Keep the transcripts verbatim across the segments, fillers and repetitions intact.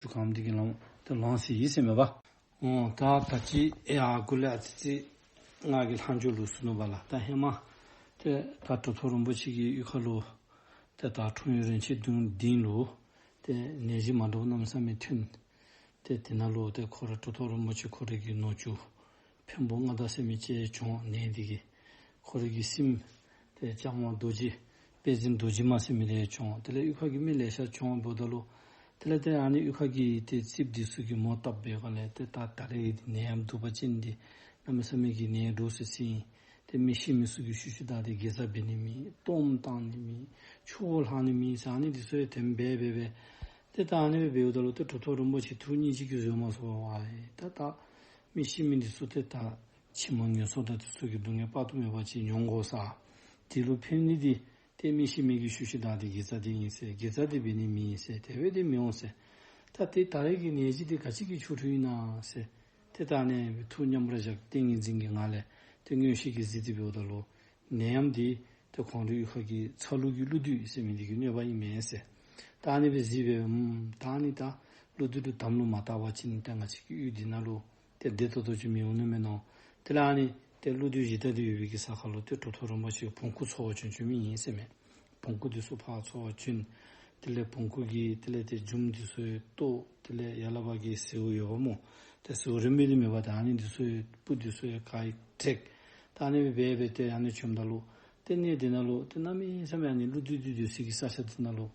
ཆུ་ཁམས་འདི་གི་ལམ་ཏེ་ལོངས་སི་ཡི་ཟེར་མས་པ། འོ་ད་ད་ཅི་ཨེ་ཨ་གུ་ལས་ཨ་ཙི་ཙི་ང་གིས་ལྷག་འཕྲོ་ལུ་ཟེར་ནུག་པ་ལགས། ད་ཧེ་མ་ཏེ་ད་གྲུབ་ཐོབ་རིན་པོ་ཆེ་གི་གཡུས་ཁ་ལུ་ཏེ་ད་འཁྲུངས་ཡུལ་རིན་ཆེན་གདུང་ལྡིང་ལུ་ཏེ་ནད་གཞི་མ་འདྲཝ་གནམ་མེད་ས་མེད་ཐོན། ཏེ་དེ་ནང་ལུ་ཏེ་ཁོ་ར་གྲུབ་ཐོབ་རིན་པོ་ཆེ་ཁོ་རའི་གི་ནུ་གཅུང་འཕན་པོ་མངའ་བདག་ཟེར་མི་ཅིག་བྱོན་ནི་འདི་གིས་ཁོ་རའི་གི་སྲིངམོ་ཏེ་ལྕམ་དབང་རྡོ་རྗེ་དཔལ་འཛིན་རྡོ་རྗེ་མ་ཟེར་མི་འདི་བྱོན། དེ་ལས་གཡུས་ཁ་གི་མི་ལེ་ཤ་བྱོན་འབདཝ་ད་ལུ་དེ་ལས་ཏེ་ཨ་ནི་གཡུས་ཁ་གི་ཏེ་རྩིསཔ་འདི་ཚུ་གིས་མོ་བཏབ་པའི་སྒང་ལས་ཏེ་ད་ད་རེས་ཀྱི་ནད་ཡམས་གདུག་པ་ཅན་འདི་གནམ་མེད་ས་མེད་ཀྱི་ནད་འདྲོག་སི་སི་ཨིན། ཏེ་མི་ཤི་མི་ཚུ་གིས་ཤུལ་ཤུལ་བདའ་སྟེ་དགེ་རྩ་འབད་ནི་མེད། གཏོརམ་བཏང་ནི་མེད། ཆུ་བོ་ལྷག་ནི་མེད་ཟེར་ཨ་ནི་འདི་ཚུ་ཡང་དེམ་སྦེ་སྦེ་སྦེ་ཏེ་ད་ཨ་ནི་སྦེ་འབདཝ་ད་ལུ་ཏེ་གྲུབ་ཐོབ་རིན་པོ་ཆེ་ཐུགས་སྙིང་རྗེ་གིས་བཟོད་མ་ཚུགས་པར་ཨེ་ད་ད་མི་ཤི་མི་འདི་ཚུ་ཏེ་ད་ཕྱི་མ་ངན་སོང་དང་དེ་ཚུ་གི་སྡུག་བསྔལ་དཔག་ཏུ་མེད་པ་ཅིག་མྱོང་དགོ་ས། དེ་ལུ་ཕན་ནི་འདི་ཏེ་མི་ཤི་མི་གིས་ཤུལ་ཤུལ་བདའ་སྟེ་དགེ་རྩ་འདི་ཨིན་ཟེར། དགེ་རྩ་འདི་འབད་ནི་མེད་ཟེར། དེ་སྦེ་འདི་མི་འོང་ཟེར། ད་ཏེ་ད་རེས་ཀྱི་ནད་གཞི་འདི་ག་ཅི་གི་ཆོ་འཕྲུལ་ཨིན་ན་ཟེར། ཏེ་ད་ཨ་ནི་སྦེ་ཐུགས་མཉམ་པར་བཞག་ཏིང་ངེ་འཛིན་གྱི་ངང་ལས་ཏེ་མངོན་ཤེས་ཀྱིས་གཟིགས་ཏེ་འབདཝ་ད་ལུ་ནད་ཡམས་འདི་ཏེ་ཁོང་རའི་གཡུས་ཁ་གི་ཚ་ལུ་གི་ཀླུ་བདུད་ཟེར་མི་འདི་གི་གནོད་པ་ཨིན་མས་ཟེར། ད་ཨ་ནི་སྦེ་གཟིགས་སྦེ་ཨུམ་ད་ཨ་ནི་ད་ཀླུ་བདུད་འདི་དམ་ལུ་མ་བཏགས་པ་ཅིན་ཏེ་ང་བཅས་ཀྱི་གཡུས་འདི་ནང་ལུ་ཏེ་བདེ་ཏོག་ཏོ་ཅིག་མི་འོང་ནི་མས་མནོ། དེ་ལས་ཨ་ནི་ཏེ་ཀླུ་བདུད་གཞི་བདག་འདི་ཡོད་པའི་གི་ས་ཁར་ལུ་ཏེ་གྲུབ་ཐོབ་རིན་པོ་ཆེ་བོང་ཀུ་འཚོ་བར་བྱོན་བྱོན་མི་ཨིན་ཟེར་མས། བོང་ཀུ་འདི་ཚུ་ཕར་འཚོ་བར་བྱོན། དེ་ལས་བོང་ཀུ་གི་དེ་ལས་ཏེ་མཇུགམ་འདི་ཚུ་གཏོར། དེ་ལས་ཡར་ལས་ཕར་གི་ཟེའུ་ཡོདཔ་སྨོ། ཏེ་ཟེའུ་རིངམོ་འདི་མེད་པར་ད་ཨ་ནི་འདི་ཚུ་སྤུ་འདི་ཚུ་ཡང་ག་ར་བྲེགས། ད་ཨ་ནི་སྦེ་སྦེ་ཏེ་ཨ་ནི་བྱོནམ་ད་ལུ་ཏེ་གནས་འདི་ནང་ལུ་ཏེ་གནམ་མེད་ས་མེད་ཨ་ནི་ཀླུ་བདུད་འདི་སྡོད་སའི་གི་ས་ཆ་འདི་ནང་ལུ་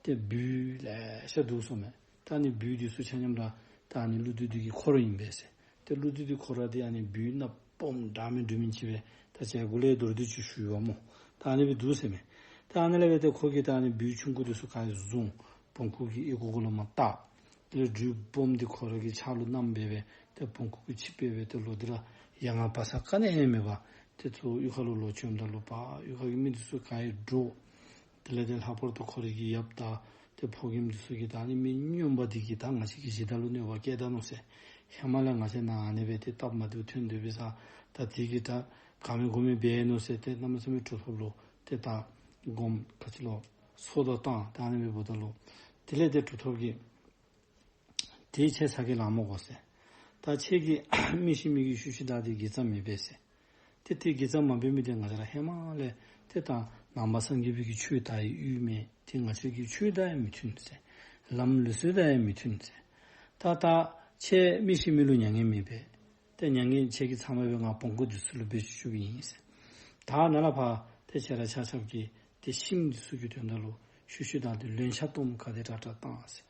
ཏེ་སྦུལ་ལེ་ཤ་འདུག་ཟེར་མས། ད་ཨ་ནི་སྦུལ་འདི་ཚུ་ཆ་མཉམ་ར་ད་ཨ་ནི་ཀླུ་བདུད་འདི་གི་འཁོར་ཨིན་པས་ཟེར། ཏེ་ཀླུ་བདུད་འདི་འཁོར་ར་འདི་ཨ་ནི་སྦུལ་ནག་སྦོམ་འདྲ་མིན་འདྲ་མིན་ཅིག་སྦེ་ད་ཅི་གུ་ལས་མདོར་བསྡུས་ཅིག་ཞུ་བ་སྨོ། ད་ཨ་ནི་སྦེ་འདུག་ཟེར་མས། ད་ཨ་ནི་ལས་སྦེ་ཏེ་ཁོ་གིས་ད་ཨ་ནི་སྦུལ་ཆུང་ཀུ་འདི་ཚུ་ག་ར་བཟུང་། བོང་ཀུ་གི་ཨོལ་ལྐོག་གུ་ལུ་མར་བཏགས། དེ་ལས་སྦྲུལ་སྦོམ་འདི་ཁོ་ར་གི་ཕྱག་ལུ་བསྣམས་སྦེ་སྦེ་ཏེ་བོང་ཀུ་གི་ཆིབས་སྦེ་སྦེ་ཏེ་ལོག་སྟེ་ར་ཡ་ང་བ་ས་ག་ནི་ཡང་མེད་པར་ཏེ་ཚུར་གཡུས་ཁ་ལུ་ལོག་བྱོནམ་ད་ལུ་པ་གཡུས་ཁ་གི་མི་འདི་ཚུ་ག་ར་འདྲོག། དེ་ལས་ཏེ་ལྷག་པར་དུ་ཁོ་རའི་གི་ཡབ་དང་ཏེ་ཕོ་རྒནམ་འདི་ཚུ་གིས་ད་ཨ་ནི་མི་སྨྱོན་པ་འདི་གིས་ད་ང་བཅས་ཀྱི་གཞི་བདག་ལུ་གནོད་པ་བསྐྱལ་ད་ནུག་ཟེར། ཧེ་མ་ལས་ང་བཅས་ནཱ་ཨ་ནི་སྦེ་ཏེ་སྟབས་མ་བདེཝ་ཐོན་སྡོད་པའི་ས་ད་དེ་གིས་ད་ག་མེད་གུ་མེད་འབད་ནུག་ཟེར། ཏེ་གནམ་མེད་ས་མེད་གྲུབ་ཐོབ་ལུ་ཏེ་ད་དགོངསམ་ག་ཅི་ལོ་སོ་ད་བཏང་། ད་ཨ་ནི་སྦེ་འབདཝ་ད་ལུ་དེ་ལས་ཏེ་གྲུབ་ཐོབ་ཀྱིས་ཏེ་ཁྱེད་ཚ་གྱང་ལང་མ་དགོ་ཟེར། ད་ཁྱེད་ཀྱིས་མི་ཤི་མི་གིས་ཤུལ་ཤུལ་བདའ་སྟེ་དགེ་རྩ་མི་འབད་ཟེར། ཏེ་ཏེ་དགེ་རྩ་མ་འབད་མི་འདི་ང་བཅས་ར་ཧེ་མ་ལས་ཏེ་ད་ནང་པ་སངས་རྒྱས་པའི་གི་ཆོས་དར་བའི་ཡུལ་མས། ཏེ་ང་བཅས་ཀྱི་ཆོས་དང་ཡང་མི་མཐུན་ཟེར། ལམ་ལུགས་སྲོལ་དང་ཡང་མི་མཐུན་ཟེར། ད་ད་ཁྱེད་མི་ཤི་མི་ལུ་མྱ་ངན་མི་འབད། ཏེ་མྱ་ངན་ཁྱེད་ཀྱིས་ཚང་མ་འབད། ང་བོང་ཀུ་འདི་ཚུ་ལུ་འབད་བཅུག་བཅུགཔ་ཨིན་ཟེར། ད་ནཱ་ལས་ཕར་ཏེ་ཁྱེད་ར་ཆ་ཁྱབ་ཀྱིས་ཏེ་ཤིམ་འདི་ཚུ་གི་དོན་དག་ལུ་ཤུལ་ཤུལ་བདའ་སྟེ་ལན་ཆགས་གཏོརམ་ག་དེ་དྲག་དྲག་བཏང་ཟེར།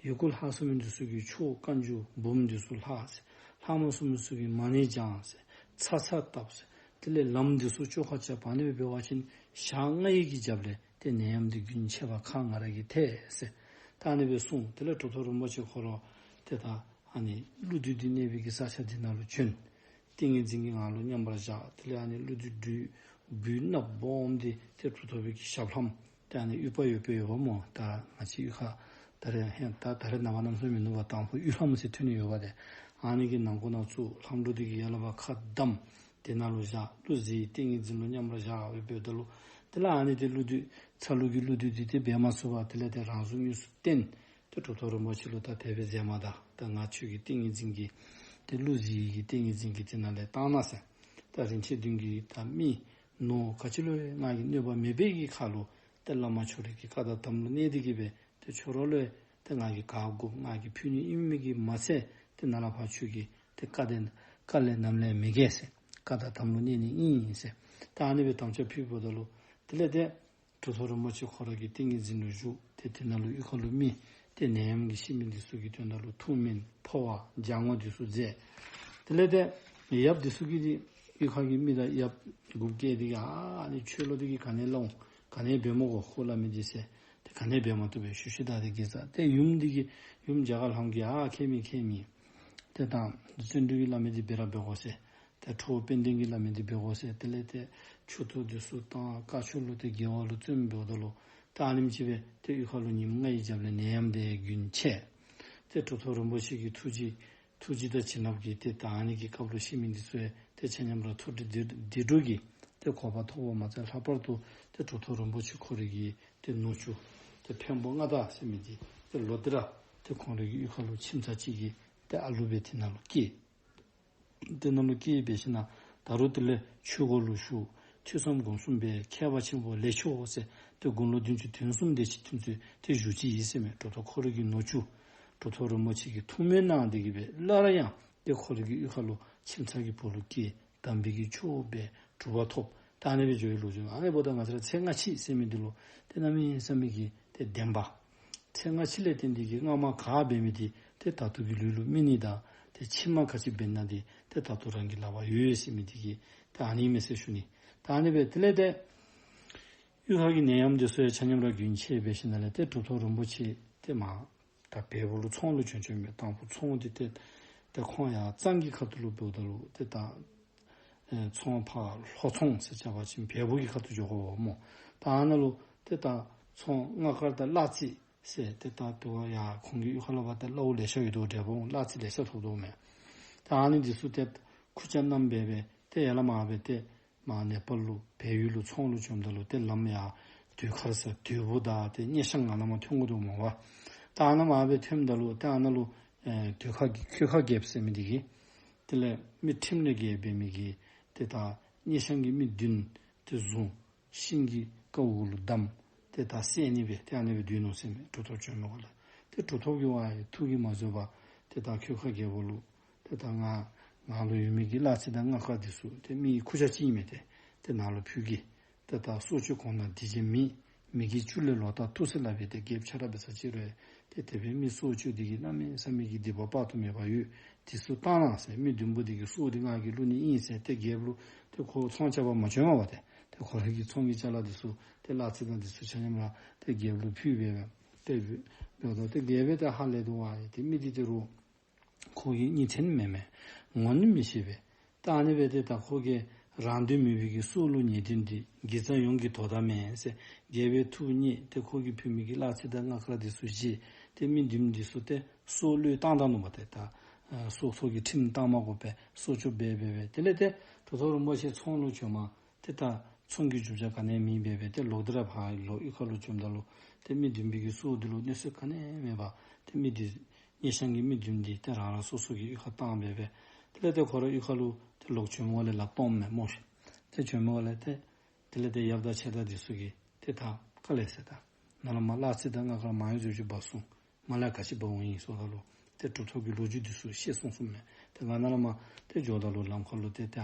ཡི་གུ་ལྷག་སོང་མི་འདི་ཚུ་གིས་ཆོས་བཀའ་འགྱུར་འབུམ་འདི་ཚུ་ལྷག་ཟེར། ལྷག་མ་སོང་མི་ཚུ་གིས་མ་ཎི་བགྱང་ཟེར། ཚ་ཚ་བཏབ་ཟེར། དེ་ལས་ལམ་འདི་ཚུ་བཅོ་ཁ་རྐྱབ། ཨ་ནི་སྦེ་འབད་བ་ཅིན་ཞག་ལྔ་ཡི་གི་རྒྱབ་ལས་ཏེ་ནད་ཡམས་འདི་རྒྱུན་ཆད་པ་ཁག་ང་ར་གིས་ཐལ་ཟེར། ད་ཨ་ནི་སྦེ་གསུངས། དེ་ལས་གྲུབ་ཐོབ་རིན་པོ་ཆེ་ཁོ་ར་ཏེ་ད་ཨ་ནི་ཀླུ་བདུད་འདི་གནས་པའི་གི་ས་ཆ་འདི་ནང་ལུ་བྱོན། ཏིང་ངེ་འཛིན་གྱི་ངང་ལུ་མཉམ་པར་བཞག། དེ་ལས་ཨ་ནི་ཀླུ་བདུད་སྦྲུལ་སྦུལ་ནག་སྦོམ་འདི་ཏེ་གྲུབ་ཐོབ་པའི་གི་ཞབས་ལྷམ་ཏེ་ཨ་ནི་ཡུ་བ་ཡོད་པའི་ཡོདཔ་སྨོ། ད་ང་བཅས་གཡུས་ཁར་ད་རེས་ཧེ་ད་ད་རེས་ནངས་པ་གནམ་མེད་ས་མེད་མིན་ནུག་པ། དང་ཕུ་གཡུ་ལྷམ་ཟེར་ཐོན་ནི་ཡོད་པ། ཏེ་ཨ་ནི་གི་ནང་ཁོག་ནང་བཙུགས། ལྷམ་སྒྲོག་འདི་གིས་ཡར་ལས་ཕར་ཁ་བསྡམས། དེ་ནང་ལུ་བཞག། ཀླུ་གཟིགས་ཏིང་ངེ་འཛིན་ལུ་མཉམ་པར་བཞག་སྦེ་འབདཝ་ད་ལུ་དེ་ལས་ཨ་ནི་ཏེ་ཀླུ་བདུད་ཚ་ལུ་གི་ཀླུ་བདུད་འདི་ཏེ་འབད་མ་ཚུགས་པར་དེ་ལས་ཏེ་རང་གཟུགས་དངོས་སུ་བསྟན། ཏེ་གྲུབ་ཐོབ་རིན་པོ་ཆེ་ལུ་ད་དེ་སྦེ་མཛད་མ་ད། ད་ང་ཁྱོད་ཀྱི་ཏིང་ངེ་འཛིན་གྱི་ཏེ་ཀླུ་གཟིགས་ཀྱི་ཏིང་ངེ་འཛིན་གྱི་དེ་ནང་ལས་བཏང་གནང་ཟེར། ད་རིན་ཆེན་བདུན་གྱི་ད་མི་ནོར་ག་ཅི་ལུ་ཡང་ང་གིས་གནོད་པ་མེད་པའི་གི་ཁར་ལུ་ཏེ་བླ་མ་ཁྱོད་རའི་གི་བཀའ་དང་དམ་ལུ་གནས་ཏེ་གི་སྦེ་ཏེ་ཁྱོད་ར་ལུ་ཡང་ཏེ་ང་གིས་ག་དགོཔ་ང་གིས་ཕུལ་ནི་ཨིན་མི་གིས་མ་ཚད་ཏེ་ནཱ་ལས་ཕར་ཁྱོད་ཀྱིས་ཏེ་བཀའ་དེ་བཀའ་ལས་ནམ་ལས་མི་འགལ་ཟེར། བཀའ་དང་དམ་ལུ་གནས་ནི་ཨིན་ཟེར། ད་ཨ་ནི་སྦེ་དམ་བཅའ་ཕུལ་འབདཝ་ད་ལུ་དེ་ལས་ཏེ་གྲུབ་ཐོབ་རིན་པོ་ཆེ་ཁོ་ར་གི་ཏིང་ངེ་འཛིན་ལུ་བཞུགས། ཏེ་དེ་ནང་ལུ་གཡུས་ཁ་ལུ་མི་ཏེ་ནད་ཡམས་ཀྱིས་ཤི་མི་འདི་ཚུ་གི་དོན་དག་ལུ་ཐུགས་སྨོན་འཕོ་བ་སྦྱང་བ་འདི་ཚུ་མཛད། དེ་ལས་ཏེ་ཡབ་འདི་ཚུ་གིས་ཏེ་གཡུས་ཁ་གི་མི་དང་ཡབ་འགོ་བཀལ་ཏེ་གི་ཨ་ནི་ཆོས་ལོ་འདི་གིས་ག་ནི་ལོང་ག་ནི་འབད་མི་དགོ་ཁོ་སླབ་མི་འདི་ཟེར། ཏེ་ག་ནི་འབད་མ་བཏུབ་པས། ཤུལ་ཤུལ་བདའ་སྟེ་དགེ་རྩ། ཏེ་ཡུམ་འདི་གིས་ཡུམ་རྒྱ་གར་ལྷམོ་གིས་ཨ་ཁྱད་མེད་ཁྱད་མེད། ཏེ་ད་བརྩོན་འགྲུས་ཀྱིས་སླབ་མི་འདི་སྦེ་ར་འབད་དགོ་ཟེར། ཏེ་ཁྲོ་བོ་དཔལ་ལྡན་གྱིས་སླབ་མི་འདི་འབད་དགོ་ཟེར། དེ་ལས་ཏེ་ཆུ་ཐུར་འདི་ཚུ་བཏང་། དཀར་ཕྱོགས་ལུ་ཏེ་དགེ་བ་ལུ་བརྩོན་འབདཝ་ད་ལུ་ད་ཨ་ནེམ་ཅིག་སྦེ་ཏེ་གཡུས་ཁ་ལུ་ཉིནམ་ལྔའི་རྒྱབ་ལས་ནད་ཡམས་འདི་རྒྱུན་ཆད། ཏེ་གྲུབ་ཐོབ་རིན་པོ་ཆེ་གི་ཐུགས་རྗེ་ཐུགས་རྗེ་དང་བྱིན་རླབས་ཀྱིས་ཏེ་ད་ཨ་ནི་གི་སྐབས་ལུ་ཤི་མི་འདི་ཚུ་ཡང་ཏེ་ཆ་མཉམ་ར་ཐུགས་རྗེ་བདེ་བདེ་འགྲོ་གི་ཏེ་གོ་འཕང་ཐོབ་པ་མ་ཚད་ལྷག་པར་དུ་ཏེ་གྲུབ་ཐོབ་རིན་པོ་ཆེ་ཁོ་རའི་གི་ཏེ་ནུ་གཅུང་ཏེ་འཕན་པོ་མངའ་བདག་ཟེར་མི་འདི་ཏེ་ལོག་སྟེ་ར་ ཏེ་ཁོང་རའི་གི་གཡུས་ཁ་ལུ་ཁྱིམ་ཚང་ཅིག་གི་ཏེ་ཨ་ལུ་སྦེ་དེ་ནང་ལུ་སྐྱེས། དེ་ནང་ལུ་སྐྱེས་སྦེ་ཞིནམ་ལས་ད་རུང་དེ་ལས་ཆོས་སྒོ་ལུ་ཞུགས། ཐོས་བསམ་སྒོམ་གསུམ་འབད། མཁས་པ་ཆེན་པོ་ལེགས་མཆོག་ཟེར་ཏེ་དགུང་ལོ་བདུན་ཅུ་དོན་གསུམ་དེ་ཅིག་ཐོན་ཚུན་ཏེ་བཞུགས་ཅི་ཨིན་ཟེར་མས། གྲུབ་ཐོབ་ཁོ་རའི་གི་ནུ་གཅུང་གྲུབ་ཐོབ་རིན་པོ་ཆེ་གིས་ཐུགས་སྨོན་གནང་སྟེ་གིས་སྦེ་སླར་ཡང་ཏེ་ཁོ་རའི་གི་གཡུས་ཁ་ལུ་ཁྱིམ་ཚང་གི་བུ་ལུ་སྐྱེས། དམ་པའི་གི་ཆོས་འབད་གྲུབ་པ་ཐོབ། ད་ཨ་ནི་སྦེ་འགྱོ་བའི་ལོ་རྒྱུས། ཨ་ནི་འབདཝ་ད་ང་བཅས་ར་ཚེ་སྔ་ཕྱི་ཟེར་མི་འདི་ལུ་ཏེ་གནམ་མེད་ས་མེད་ཀྱི་ཏེ་བདེན་པ། ཚེ་སྔ་ཕྱི་ལས་བརྟེན་ཏེ་གིས་སྔ་མ་ག་འབད་མི་འདི་ཏེ་ད་ལྟོ་གི་ལུས་ལུ་སྨིན་ནི་དང་ཏེ་ཕྱི་མ་ག་ཅི་འབད་ན་འདི་ཏེ་ད་ལྟོ་རང་གི་ལག་པར་ཡོད་ཟེར་མི་འདི་གིས་ཏེ་ཨ་ནི་མས་ཟེར་ཞུ་ནི། ད་ཨ་ནི་སྦེ་དེ་ལས་ཏེ་གཡུས་ཁ་གི་ནད་ཡམས་འདི་ཚུ་ཡང་ཆ་མཉམ་ར་རྒྱུན་ཆད་འབད་ཞིནམ་ལས་ཏེ་གྲུབ་ཐོབ་རིན་པོ་ཆེ་ཏེ་མར་ད་བལ་པོ་ལུ་ཚོང་ལུ་བྱོན་བྱོནམ་མས། དང་ཕུ་ཚོང་འདི་ཏེ་ཏེ་ཁོང་ཡར་གཙང་གི་ཁ་ཐུག་ལུ་འབདཝ་ད་ལུ་ཏེ་ད་ཨེ་ཚོང་ཕར་ལྷོ་ཚོང་ཟེར་བྱ་བ་ཅིན་བལ་པོ་གི་ཁ་ཐུག་འགྱོ་དགོ་པས་སྨོ། ད་ཨ་ནཱ་ལུ་ཏེ་ད་ཚོང་རྔ་དཀར་དང་གླ་རྩི་ཟེར་ཏེ་ད་དེ་བ་ཡར་ཁོང་གི་གཡུས་ཁ་ལུ་འབདཝ་ད་གླཝ་ལེ་ཤ་ཡོད་དོ། འབྲས་སྤུངས་གླ་རྩི་ལེ་ཤ་ཐོབ་དོ་མས། ད་ཨ་ནི་འདི་ཚུ་ཏེ་ཁུར་ཆ་བསྣམས་སྦེ་སྦེ་ཏེ་ཡར་ལས་མར་སྦེ་ཏེ་མར་ནེ་པཱལ་ལུ་བལ་ཡུལ་ལུ་ཚོང་ལུ་བྱོནམ་ད་ལུ་ཏེ་ལམ་ཡར་དུད་ཁ་ཟེར་དུད་འགྲོ་དང་ཏེ་སྙེ་ཤང་ཨ་ནཱ་མར་ཐོན་དགོ་དོ་སྨོ་པ། ད་ཨ་ནཱ་མར་སྦེ་ཐོནམ་ད་ལུ་ཏེ་ཨ་ནཱ་ལུ་ཨེ་དུད་ཁ་གི་ཁོད་ཁ་རྒྱལཔོ་ཟེར་མི་འདི་གིས་དེ་ལས་མི་ཁྲིམས་ལས་འགལ་འབད་མི་གི་ཏེ་ད་སྙེ་ཤང་གི་མི་བདུན་ཏེ་བཟུང་། ཤིང་གི་ཀཝ་གུ་ལུ་བསྡམས། ཏེ་ད་བསད་ནི་སྦེ་ཏེ་ཨ་ནི་སྦེ་སྡོད་ནུག་ཟེར་མས། གྲུབ་ཐོབ་བྱོན་མི་གུ་ལས། ཏེ་གྲུབ་ཐོབ་ཀྱིས་ཝའི་ཐུགས་ཀྱིས་མ་བཟོད་པར་ཏེ་ད་ཁོད་ཁ་རྒྱལཔོ་ལུ་ཏེ་ད་ང་ང་ལུ་ཡོད་མི་གི་གླ་རྩི་དང་རྔ་དཀར་འདི་ཚུ་ཏེ་མི་ཁུར་ཆ་ཅིག་ཨིན་མས། ཏེ་ཏེ་ནཱ་ལུ་ཕུལ་གེ། ཏེ་ད་སྲོག་གཅོད་གོང་ན་སྡིག་ཅན་མེད། མི་དགེ་བཅུ་ལས་ལོག་ལྟ་ཐུབ་ཟེར་སླབ་པས། ཏེ་རྒྱལཔོ་ཆ་ར་འབད་ས་ཅིག་རུང་ཏེ་དེ་སྦེ་མི་སྲོག་གཅོད་འདི་གིས་གནམ་མེད་ས་མེད་ཀྱི་སྡིག་པ་དཔག་ཏུ་མེད་པ་ཡོད། འདི་ཚུ་བཏང་གནང་ཟེར། མི་བདུན་པོ་འདི་གི་སྲོག་འདི་ང་གིས་བླུ་ནི་ཨིན་ཟེར་ཏེ་རྒྱལཔོ་ལུ་ཏེ་ཁོ་ཚོང་རྐྱབ་པར་མ་བྱོན་པར་ཏེ་ཏེ་ཁོ་རའི་གི་ཚོང་གི་ཅ་ལ་འདི་ཚུ་ཏེ་གླ་རྩི་དང་འདི་ཚུ་ཆ་མཉམ་ར་ཏེ་རྒྱལཔོ་ལུ་ཕུལ་སྦེ་སྦེ་ཏེ་འབདཝ་ད་ཏེ་རྒྱལ་པོ་ཏེ་ཧ་ལས་དོ་བ་ཡི། ཏེ་མི་འདི་ཏེ་རུང་ཁོ་གི་གཉེན་ཚན་མེན་མས། ངོ་ནི་མི་ཤེས་པས། ད་ཨ་ནི་སྦེ་ཏེ་ད་ཁོ་གིས་རང་དོན་མེད་པའི་གི་སྲོག་བླུ་ནི་འདི་དགེ་རྩ་ཡོངས་ཀྱི་དོ་ཟླ་མེན་ཟེར་རྒྱལ་པོའི་ཐུགས་མཉེས། ཏེ་ཁོ་གིས་ཕུལ་མི་གི་གླ་རྩི་དང་རྔ་དཀར་འདི་ཚུ་བཞེས། ཏེ་མི་བདུན་འདི་ཚུ་ཏེ་སྲོག་བློས་བཏང་བཏང་ནུག་པ། ཏེ་ད་ཨ་སྲོག་ཐོག་གི་ཁྲིམས་བཏང་མ་དགོ་པར་སྲོག་སྐྱོབ་འབད་འབད་འབད། དེ་ལས་ཏེ་གྲུབ་ཐོབ་རིན་པོ་ཆེ་ཚོང་ལུ་བྱོནམ་ཏེ་ད་ཚོང་གི་རྒྱུ་ཆ་ག་ནི་མེད་པར་སྦེ་ཏེ་ལོག་སྟེ་ར་ཕར་ལོག་གཡུས་ཁ་ལུ་བྱོནམ་ད་ལུ་ཏེ་མི་བདུན་པོའི་གི་སྲོག་འདི་ལུ་གནོད་འཚེ་ག་ནི་མེད་པར་ཏེ་མི་འདི་སྙེ་ཤང་གི་མི་བདུན་འདི་ཏེ་རང་རང་སོ་སོ་གི་གཡུས་ཁར་བཏང་སྦེ་སྦེ། དེ་ལས་ཏེ་ཁོ་ར་གཡུས་ཁ་ལུ་ཏེ་ལོག་བྱོནམ་ལས་ལགཔ་སྟོངམ་མས་སྨོ་ཤིག། ཏེ་བྱོནམ་ལས་ཏེ་དེ་ལས་ཏེ་ཡབ་དང་ཆེ་བདག་འདི་ཚུ་གིས་ཏེ་ད་ག་ལས་ཟེར་ད་ནཱ་ལས་མར་གླ་རྩི་དང་རྔ་དཀར་མང་ཡོད་ཟེར་ཅིག་འབག་སོང་། མར་ལས་ག་ཅི་འབག་འོང་ཡི་ཟེརཝ་ད་ལུ་ཏེ་གྲུབ་ཐོབ་ཀྱིས་ལོ་རྒྱུས་འདི་ཚུ་བཤད་སོང་སོངམ་མས། ཏེ་ང་ནཱ་ལས་མར་ཏེ་འགྱོཝ་ད་ལུ་ལམ་ཁ་ལུ་ཏེ་ད་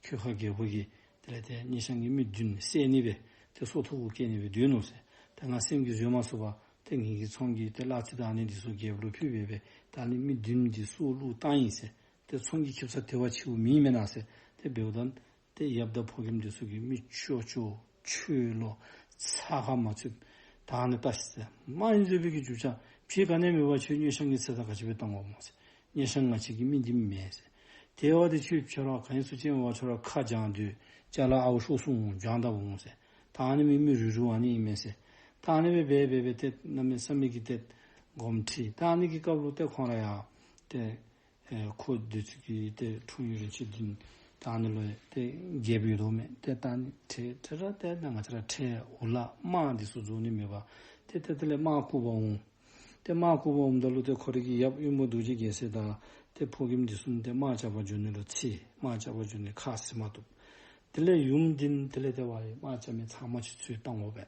ཁོད་ཁ་རྒྱལ་པོ་གིས་དེ་ལས་ཏེ་སྙེ་ཤང་གི་མི་བདུན་བསད་ནི་སྦེ་ཏེ་སྲོག་ཐོག་གུ་བཀལ་ནི་སྦེ་སྡོད་ནུག་ཟེར། ཏེ་ང་སེམས་ཀྱིས་བཟོད་མ་ཚུགས་པར་ཏེ་ངེ་གི་ཚོང་གི་ཏེ་གླ་རྩི་དང་ཨ་ནི་འདི་ཚུ་རྒྱལཔོ་ལུ་ཕུལ་སྦེ་སྦེ་ད་ཨ་ནི་མི་བདུན་འདི་སྲོག་བླུ་བཏང་ཡི་ཟེར། ཏེ་ཚོང་གི་ཁེབ་ས་དེ་བ་ཆེཝ་མེད་མེན་ན་ཟེར། ཏེ་འབདཝ་ད་ཏེ་ཡབ་དང་ཕོ་རྒནམ་འདི་ཚུ་གིས་མི་ཅོག་ཅོག་ཆོས་ལོག་ཚ་ཁ་མ་ཚུད། ད་ཨ་ནི་ལྟ་ཤིག་ཟེར། མ་ཨིན་བཟོད་པའི་གི་རྒྱུ་ཆ་ཕྱི་ག་ནི་མེད་པར་ཁྱོད་སྙེ་ཤང་གི་ཚེ་ཐར་ག་ཅི་སྦེ་བཏང་དགོཔ་སྨོ་ཟེར། སྙེ་ཤང་ང་བཅས་ཀྱི་མི་འདི་མེན་ཟེར། དེ་བ་དེ་ཁྱོད་ཁྱོད་ར་ག་ཨིན་ཚུ་ཅིག་མེན་པར་ཁྱོད་ར་ཁ་བྱང་སྡོད། ཅ་ལ་ཨརཝ་ཤོར་སོང་འོང་བྱང་ད་འོང་ཟེར། ད་ཨ་ནི་མི་མི་རུལ་རུལཝ་ཨ་ནི་ཨིན་མས་ཟེར། ད་ཨ་ནི་སྦེ་སྦེ་སྦེ་སྦེ་ཏེ་གནམ་མེད་ས་མེད་ཀྱི་ཏེ་དགོངསམ་ཁྲེལ། ད་ཨ་ནི་གི་སྐབས་ལུ་ཏེ་ཁོང་ར་ཡང་ཏེ་ཨེ་ཁོ་བདུད་རྩི་གི་ཏེ་འཁྲུངས་ཡུལ་རིན་ཆེན་བདུན་ད་ཨ་ནི་ལུ་ཏེ་རྒྱལཔོ་ཡོད་དོ་མས། ཏེ་ད་ཨ་ནི་ཁྲེལ་ཁྲེལ་ར་ཏེ་ད་ང་བཅས་ར་ཁྲལ་འུ་ལག་དམག་འདི་ཚུ་རྫོགས་ནི་མེད་པར་ཏེ་ཏེ་དེ་ལས་དམག་བཀུག་པར་འོང་། ཏེ་དམག་བཀུག་པར་འོངམ་ད་ལུ་ཏེ་ཁོ་རའི་གི་ཡབ་དབོན་པོ་རྡོ་རྗེ་རྒྱལ་མཚན་དང་ཏེ་ཕོ་རྒནམ་འདི་ཚུ་ཏེ་དམག་རྐྱབ་པར་འགྱོ་ནི་ལུ་འཚེར། དམག་རྐྱབ་པར་འགྱོ་ནི་ཁ་བཟེད་མ་བཏུབ། དེ་ལས་ཡུམ་འདི་ནི་དེ་ལས་ཏེ་ཝའི་དམག་རྐྱབ་མི་ཚབ་མ་ཅིག་འཚོལ་བཏང་དགོ་པས།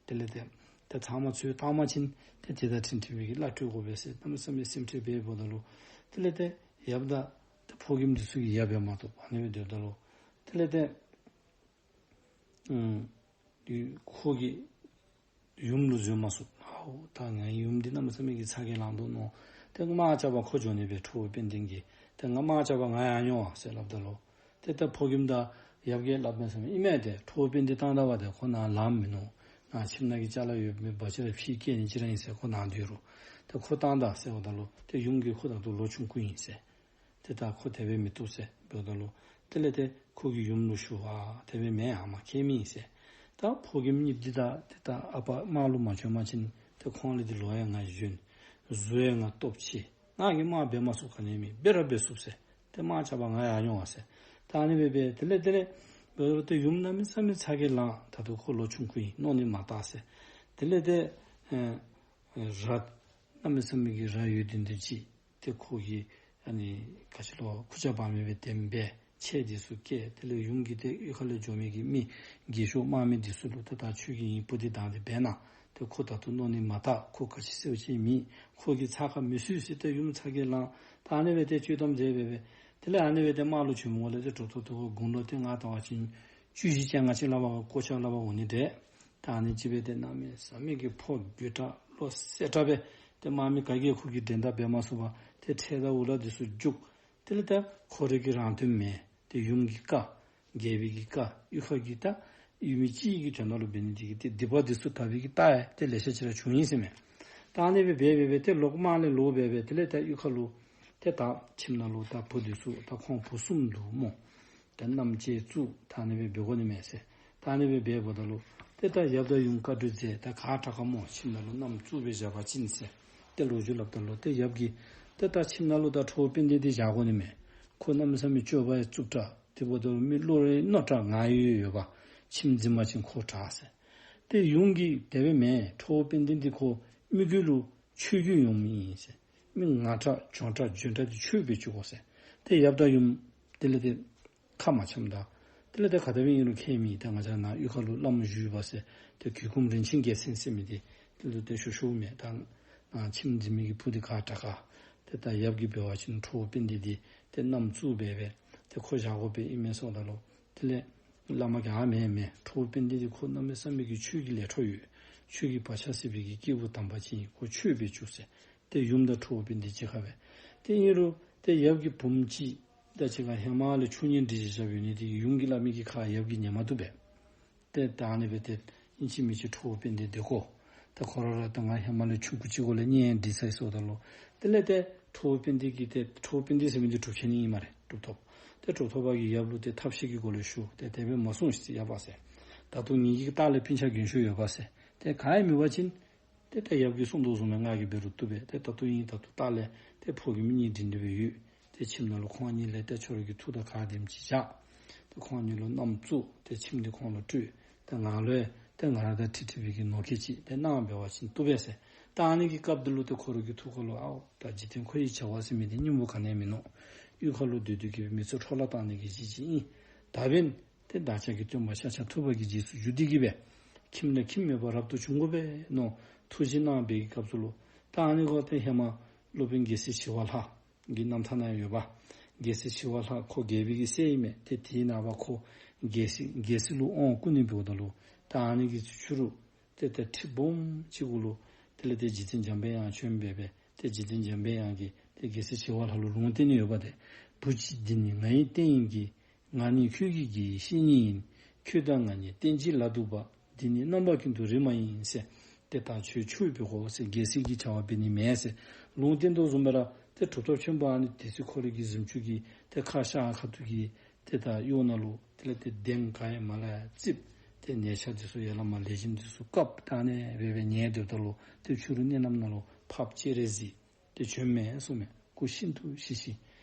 དེ་ལས་ཏེ་ཏེ་ཚབ་མ་འཚོལ་བཏང་པ་ཅིན་ཏེ་དེ་དང་འཁྲིལ་འཁྲིལ་བའི་གི་བླ་སྤྲོད་དགོ་པས་ཟེར་གནམ་མེད་ས་མེད་སེམས་ཁྲལ་འབད་འབདཝ་ད་ལུ་དེ་ལས་ཏེ་ཡབ་དང་ཏེ་ཕོ་རྒནམ་འདི་ཚུ་གིས་ཡ་འབད་མ་བཏུབ། ཨ་ནི་སྦེ་སྡོདཔ་ད་ལུ་དེ་ལས་ཏེ་ཨུམ་ཡུ་ཁོ་གིས་ཡུམ་ལུ་བཟོད་མ་ཚུགས། ཨའོ་ད་ངེའི་ཡུམ་འདི་གནམ་མེད་ས་མེད་ཀྱི་ཚ་གྱང་ལང་དོ་མནོ། ཏེ་དམག་རྐྱབ་པར་ཁོ་འགྱོ་ནི་སྦེ་ཁྲོ་བོ་དཔལ་ལྡན་གྱིས་ཏེ་ང་དམག་རྐྱབ་པར་ང་ཡར་འགྱོ་ཟེར་སླབ་ད་ལུ་ཏེ་ད་ཕོ་རྒནམ་དང་ཡབ་ཀྱིས་སླབ་མས་ཟེར་མས། ཨིན་མས། ཏེ་ཁྲོ་བོ་དཔལ་ལྡན་བཏང་ད་བ་ཏེ་ཁོ་ནཱ་ལངམ་མིན་ནུག། ནཱ་ཁྱིམ་ནང་གི་ཅ་ལ་ཡོད་མི་བ་ཅིག་ར་ཕྱིར་བསྐྱལ་ནི་ཅིག་ར་ཨིན་ཟེར། ཁོ་ནཱ་སྡོད་རུང་ཏེ་ཁོ་བཏང་ད་ཟེརཝ་ད་ལུ་ཏེ་ཡུམ་གྱིས་ཁོ་ད་ལྟོ་ལོ་ཆུང་ཀུ་ཨིན་ཟེར། ཏེ་ད་ཁོ་དེ་སྦེ་མི་བཏུབ་ཟེར་འབདཝ་ད་ལུ་དེ་ལས་ཏེ་ཁོ་གིས་ཡུམ་ལུ་ཞུ་བ་དེ་སྦེ་མེན་ཨ་མ་ཁྱད་མེད་ཟེར། ད་ཕོ་རྒནམ་གཉིས་འདི་ད་ཏེ་ད་ཨ་པ་དམག་ལུ་མ་བྱོན་པ་ཅིན་ཏེ་ཁོང་ལས་འདི་ལོ་ཡང་ང་གཞོན། གཟུགས་ཡང་ང་སྟོབས་ཆེ། ང་གིས་དམག་འབད་མ་ཚུགས་ག་ནི་མེད། འབད་ར་འབད་ཚུགས་ཟེར། ཏེ་དམག་རྐྱབ་པར་ང་ཡར་འགྱོ་བ་ཟེར། ད་ཨ་ནི་སྦེ་སྦེ་དེ་ལས་དེ་ལས་འབདཝ་ད་ཏེ་ཡུམ་གནམ་མེད་ས་མེད་ཚ་གྱང་ལང་། ད་ལྟོ་ཁོ་ལོ་ཆུང་ཀུ་ཨིན། མནོ་ནི་མ་བཏང་ཟེར། དེ་ལས་ཏེ་ཨེ་ར་ གནམ་མེད་ས་མེད་ཀྱི་རྭ་ཡོད་དེ་འདི་ཅིག་ཏེ་ཁོ་གིས་ཨ་ནི་ག་ཅི་ལོ་ཁུར་ཆ་འབག་མི་སྦེ་དེ་སྦེ་ཆས་འདི་ཚུ་བཀལ། དེ་ལས་ཡུམ་གྱིས་ཏེ་གཡུས་ཁ་ལས་འགྱོ་མི་གི་མི་རྒས་ཤོས་དམག་མི་འདི་ཚུ་ལུ་ཏེ་ད་ཁྱོད་ཀྱིས་ཨིན་བུ་འདི་བདག་འདི་འབད་གནང་། ཏེ་ཁོ་ད་ལྟོ་མནོ་ནི་མ་དག། ཁོ་ག་ཅི་ཟེར་བ་ཅིན་མེད། ཁོ་གིས་ཚ་ཁ་མི་བཟོད་ཟེར་ཏེ་ཡུམ་ཚ་གྱང་ལངས། ད་ཨ་ནི་སྦེ་ཏེ་བཅོལ་གཏམ་མཛད་སྦེ་སྦེ་དེ་ལས་ཨ་ནི་སྦེ་ཏེ་དམག་ལུ་བྱོན་མི་འོང་ལས་ཏེ་གྲུབ་ཐོབ་ཏེ་ཁོ་དགུང་ལོ་ཏེ་ང་ལྟ་བ་ཅིན་བཅུ་བཞི་བཅོ་ལྔ་ཅིག་ལྷག་པ་གོ་ཆ་ལྷག་པ་འོང་ནི་འདྲས། ད་ཨ་ནི་ཅིག་སྦེ་ཏེ་གནམ་མེད་ས་མེད་ཀྱི་ཕོ་རྒོད་དྲགས་ལོ་སེར་དྲགས་སྦེ་ཏེ་དམག་མི་ག་གིས་ཁོ་གི་འགྲན་ཟླ་འབད་མ་ཚུགས་པར་ཏེ་ཁྲལ་དང་འུ་ལག་འདི་ཚུ་རྒྱུག། དེ་ལས་ད་ཁོ་རའི་གི་རང་དོན་མེན། ཏེ་ཡུམ་གྱི་བཀའ་རྒྱལ་པོའི་གི་བཀའ་གཡུས་ཁ་གི་ད་ཡུལ་མི་སྤྱི་གི་དོན་དག་ལུ་འབད་ནི་འདི་གིས་ཏེ་སྡིག་པ་འདི་ཚུ་དག་པའི་གི་རྟགས་ཡང་ཏེ་ལེ་ཤ་ཅིག་ར་བྱུང་ཡི་ཟེར་མས། ད་ཨ་ནི་སྦེ་འབད་འབད་འབད་ཏེ་ལོག་དམག་ལས་ལོག་འབད་འབད་དེ་ལས་ད་གཡུས་ཁ་ལུ་ཏེ་ད་ཁྱིམ་ནང་ལུ་ད་བུ་འདི་ཚུ་ད་ཁོང་བུ་གསུམ་འདུག་སྨོ། ད་མནའམ་ཅིག་བཙུགས། ད་ཨ་ནི་སྦེ་འབད་དགོ་ནི་མས་ཟེར། ད་ཨ་ནི་སྦེ་འབདཝ་ད་ལུ་ཏེ་ད་ཡབ་དང་ཡུམ་བཀའ་གྲོས་མཛད། ད་ག་དྲག་ག་སྨོ། ཁྱིམ་ནང་ལུ་མནའམ་བཙུགས་སྦེ་བཞག་པ་ཅིན་ཟེར་ཏེ་ལོ་རྒྱུས་སླབ་ད་ལུ་ཏེ་ཡབ་ཀྱིས་ཏེ་ད་ཁྱིམ་ནང་ལུ་ད་ཁྲོ་བོ་དཔལ་ལྡན་འདི་བཞག་དགོ་ནི་མས། ཁོ་གནམ་མེད་ས་མེད་སྤྱོད་པ་ཡང་རྩུབ་དྲགས། དེ་འབདཝ་ད་ལུ་མི་བློ་རེ་རྣོ་དྲགས་ངར་ཡོད་ཡོདཔ། ཁྱིམ་འཛིན་པ་ཅིན་ཁོ་དྲག་ཟེར། ཏེ་ཡུམ་གྱིས་དེ་སྦེ་མེན། ཁྲོ་བོ་དཔལ་ལྡན་འདི་ཁོ་མི་རྒོད་ལུ་ཆོས་རྒྱུད་ཡོད་མི་ཨིན་ཟེར། མི་ངར་དྲགས་གྱོང་དྲགས་འཇོན་དྲགས་འདི་ཆོས་འབད་བཅུག་དགོ་ཟེར། ཏེ་ཡབ་དང་ཡུམ་དེ་ལས་ཏེ་ཁ་མ་འཆམ་ད། དེ་ལས་ཏེ་ག་དེ་སྦེ་ཨིན་རུང་ཁྱད་མེད། ད་ང་བཅས་ནཱ་གཡུས་ཁ་ལུ་བླམ་བཞུགས་པ་ཟེར་ཏེ་གུས་འཁུམས་རིན་ཆེན་རྒྱལ་མཚན་ཟེར་མི་འདི་དེ་ལུ་ཏེ་ཞུ་ཞུཝ་མས། ད་ནཱ་ཁྱིམ་འཛིན་མི་གི་བུ་འདི་ག་དྲག་ག། ཏེ་ད་ཡབ་ཀྱིས་འབད་བ་ཅིན་ཁྲོ་བོ་དཔལ་ལྡན་འདི་ཏེ་མནའམ་བཙུགས་སྦེ་སྦེ་ཏེ་ཁོ་བཞག་དགོ་པས་ཨིན་མས་ཟེརཝ་ད་ལུ་དེ་ལས་བླ་མ་གིས་ཨ་མེན་མེན། ཁྲོ་བོ་དཔལ་ལྡན་འདི་ཁོ་གནམ་མེད་ས་མེད་ཀྱི་ཆོས་ཀྱི་ལས་འཕྲོ་ཡོད། ཆོས་ཀྱི་བག་ཆགས་སད་པའི་གི་སྐྱེས་བུ་དམ་པ་ཅིག་ཨིན། ཁོ་ཆོས་འབད་བཅུག་ཟེར། ཏེ་ཡུམ་དང་ཁྲོ་བོ་དཔལ་ལྡན་གཅིག་ཁར་སྦེ། ཏེ་ཨིན་རུང་ཏེ་ཡབ་ཀྱི་བུམོ་ཅིག་ད་ཅི་ག་ཧེ་མ་ལས་ཆུང་གཉེན་སྒྲིག་བཞག་བཞགཔ་ཡོད་ནི་དེ་གིས་ཡུམ་གྱིས་སླབ་མི་གི་ཁ་ཡབ་ཀྱིས་ཉན་མ་བཏུབ་པས། ཏེ་ད་ཨ་ནི་སྦེ་ཏེ་ཨིན་ཅི་མིན་ཅི་ཁྲོ་བོ་དཔལ་ལྡན་འདི་དགོ། ད་ཁོ་ར་ར་ད་ང་ཧེ་མ་ལས་ཆུང་ཀུ་ཅིག་གུ་ལས་གཉེན་སྒྲིག་ཚར་ཡི་ཟེརཝ་ད་ལུ་དེ་ལས་ཏེ་ཁྲོ་བོ་དཔལ་ལྡན་གྱིས་ཏེ་ཁྲོ་བོ་དཔལ་ལྡན་ཟེར་མི་འདི་གྲུབ་ཆེན་ཨིན་སྨ་རེ། གྲུབ་ཐོབ། ཏེ་གྲུབ་ཐོབ་པ་གིས་ཡབ་ལུ་ཏེ་ཐབས་ཤེས་ཀྱི་སྒོ་ལས་ཞུ། ཏེ་དེ་སྦེ་མ་གསུངས་ཤིག་ཡབ་ཟེར། ད་ལྟོ་ངེ་གི་རྟགས་ལས་སྤུན་ཆ་རྒན་ཤོས་ཡོད་པ་ཟེར། ཏེ་ག་ཡང་མེད་པ་ཅིན་ཏེ་ད་ཡབ་ཀྱིས་གསུངས་དོ་བཟུམ་སྦེ་ང་གིས་འབད་རུང་བཏུབ་པས། ཏེ་ད་ལྟོ་ཨིན་ད་ལྟོ་རྟགས་ལས་ཏེ་ཕོ་གི་མི་གཉེན་སྒྲིག་ནི་སྦེ་ཡོད། ཏེ་ཁྱིམ་ནང་ལུ་ཁོང་གཉིས་ལས་ཏེ་ཁྱོད་ར་གིས་ཐུགས་དང་ག་དེམ་ཅིག་བཞག། ཏེ་ཁོང་གཉིས་ལུ་མནའམ་བཙུགས། ཏེ་ཁྱིམ་འདི་ཁོང་ལུ་སྤྲོད། ཏེ་ང་ལུ་ཡང་ཏེ་ང་ར་དང་འཁྲིལ་འཁྲིལ་བའི་གི་ནོར་སྐལ་ཅིག་ཏེ་གནང་འབད་བ་ཅིན་བཏུབ་པས་ཟེར། ད་ཨ་ནི་གི་སྐབས་འདི་ལུ་ཏེ་ཁོ་ར་གི་ཐུགས་ཁ་ལུ་ཨའོ་ད་འཇིག་རྟེན་འཁོར་བའི་བྱ་བ་ཟེར་མི་འདི་སྙིང་པོ་ག་ནི་ཡང་མིན་ནུག། གཡུས་ཁ་ལུ་སྡོད་སྡོད་ཀྱི་མི་ཚུ་འཕྲོ་བརླག་བཏང་ནི་གི་གཞི་ཅིག་ཨིན། ད་འབདན་ཏེ་བདག་ཅག་གི་སྟོན་པ་ཤཱཀྱ་ཐུབ་པ་གི་རྗེས་སུ་འཇུག་སྟེ་གི་སྦེ་ཁྱིམ་ལས་ཁྱིམ་མེད་པར་རབ་ཏུ་བྱུང་དགོ་པས་མནོ་ཐུགས་བཞེད་གནང་བའི་གི་སྐབས་སུ་ལུ་ད་ཨ་ནི་གོ་ཏེ་ཧེ་མ་སློབ་དཔོན་རྒྱལ་སྲས་ཞི་བ་ལྷ་གི་རྣམ་ཐར་ནང་ཡོདཔ། རྒྱལ་སྲས་ཞི་བ་ལྷ་ཁོ་རྒྱལ་པོའི་གི་སྲས་ཨིན་མས། ཏེ་དེའི་ནངས་པ་ཁོ་རྒྱལ་སྲིད་རྒྱལ་སྲིད་ལུ་དབང་བསྐུར་ནི་འབདཝ་ད་ལུ་ད་ཨ་ནི་གི་ཕྱི་རུ་ཏེ་ད་ཁྲི་སྦོམ་ཅིག་གུ་ལུ་དེ་ལས་ཏེ་རྗེ་བཙུན་འཇམ་པའི་དབྱངས་བྱོན་སྦེ་སྦེ་ཏེ་རྗེ་བཙུན་འཇམ་པའི་དབྱངས་ཀྱིས་ཏེ་རྒྱལ་སྲས་ཞི་བ་ལྷ་ལུ་ལུང་བསྟན་ནི་ཡོདཔ། ཏེ་བུ་གཅིག་འདི་ནི་ང་ཡི་རྟེན་ཡིན་གྱི། ང་ནི་ཁྱོད་ཀྱི་དགེ་བའི་བཤེས་གཉེན་ཡིན། ཁྱོད་དང་ང་གཉིས་རྟེན་ཅིག་ལ་འདུག་པ། འདི་ནི་རྣམ་པ་ཀུན་ཏུ་རེད་མ་ཡིན་ཟེར། ཏེ་ད་ཁྱོད་ཆོས་འབད་དགོ་ཟེར། རྒྱལ་སྲིད་ཀྱི་བྱ་བ་འབད་ནི་མེན་ཟེར་ལུང་བསྟན་དོ་བཟུམ་སྦེ་ར་ཏེ་གྲུབ་ཐོབ་ཆེན་པོ་ཨ་ནི་དེ་ཚེ་ཁོ་རའི་གི་གཟིམ་ཅུང་གི་ཏེ་ཁ་ཤ་ཁ་ཐུག་གི་ཏེ་ད་གཡོག་ནང་ལུ་དེ་ལས་ཏེ་གདན་ག་ཡང་མ་ལ་ཡ་བརྩིགས། ཏེ་ནས་ཆས་འདི་ཚུ་ཡ་ལ་མ་ལེགས་ཤོམ་འདི་ཚུ་བཀབ། ད་ཨ་ནི་སྦེ་སྦེ་ཉལ་སྡོདཔ་ད་ལུ་ཏེ་ཕྱི་རུ་གཉིད་ལམ་ནང་ལུ་འཕགས་པ་སྤྱན་རས་གཟིགས་ཏེ་བྱོན་མས་གསུངས་མས། སྐུ་ཤིན་ཏུ་ཞི་ཞིང་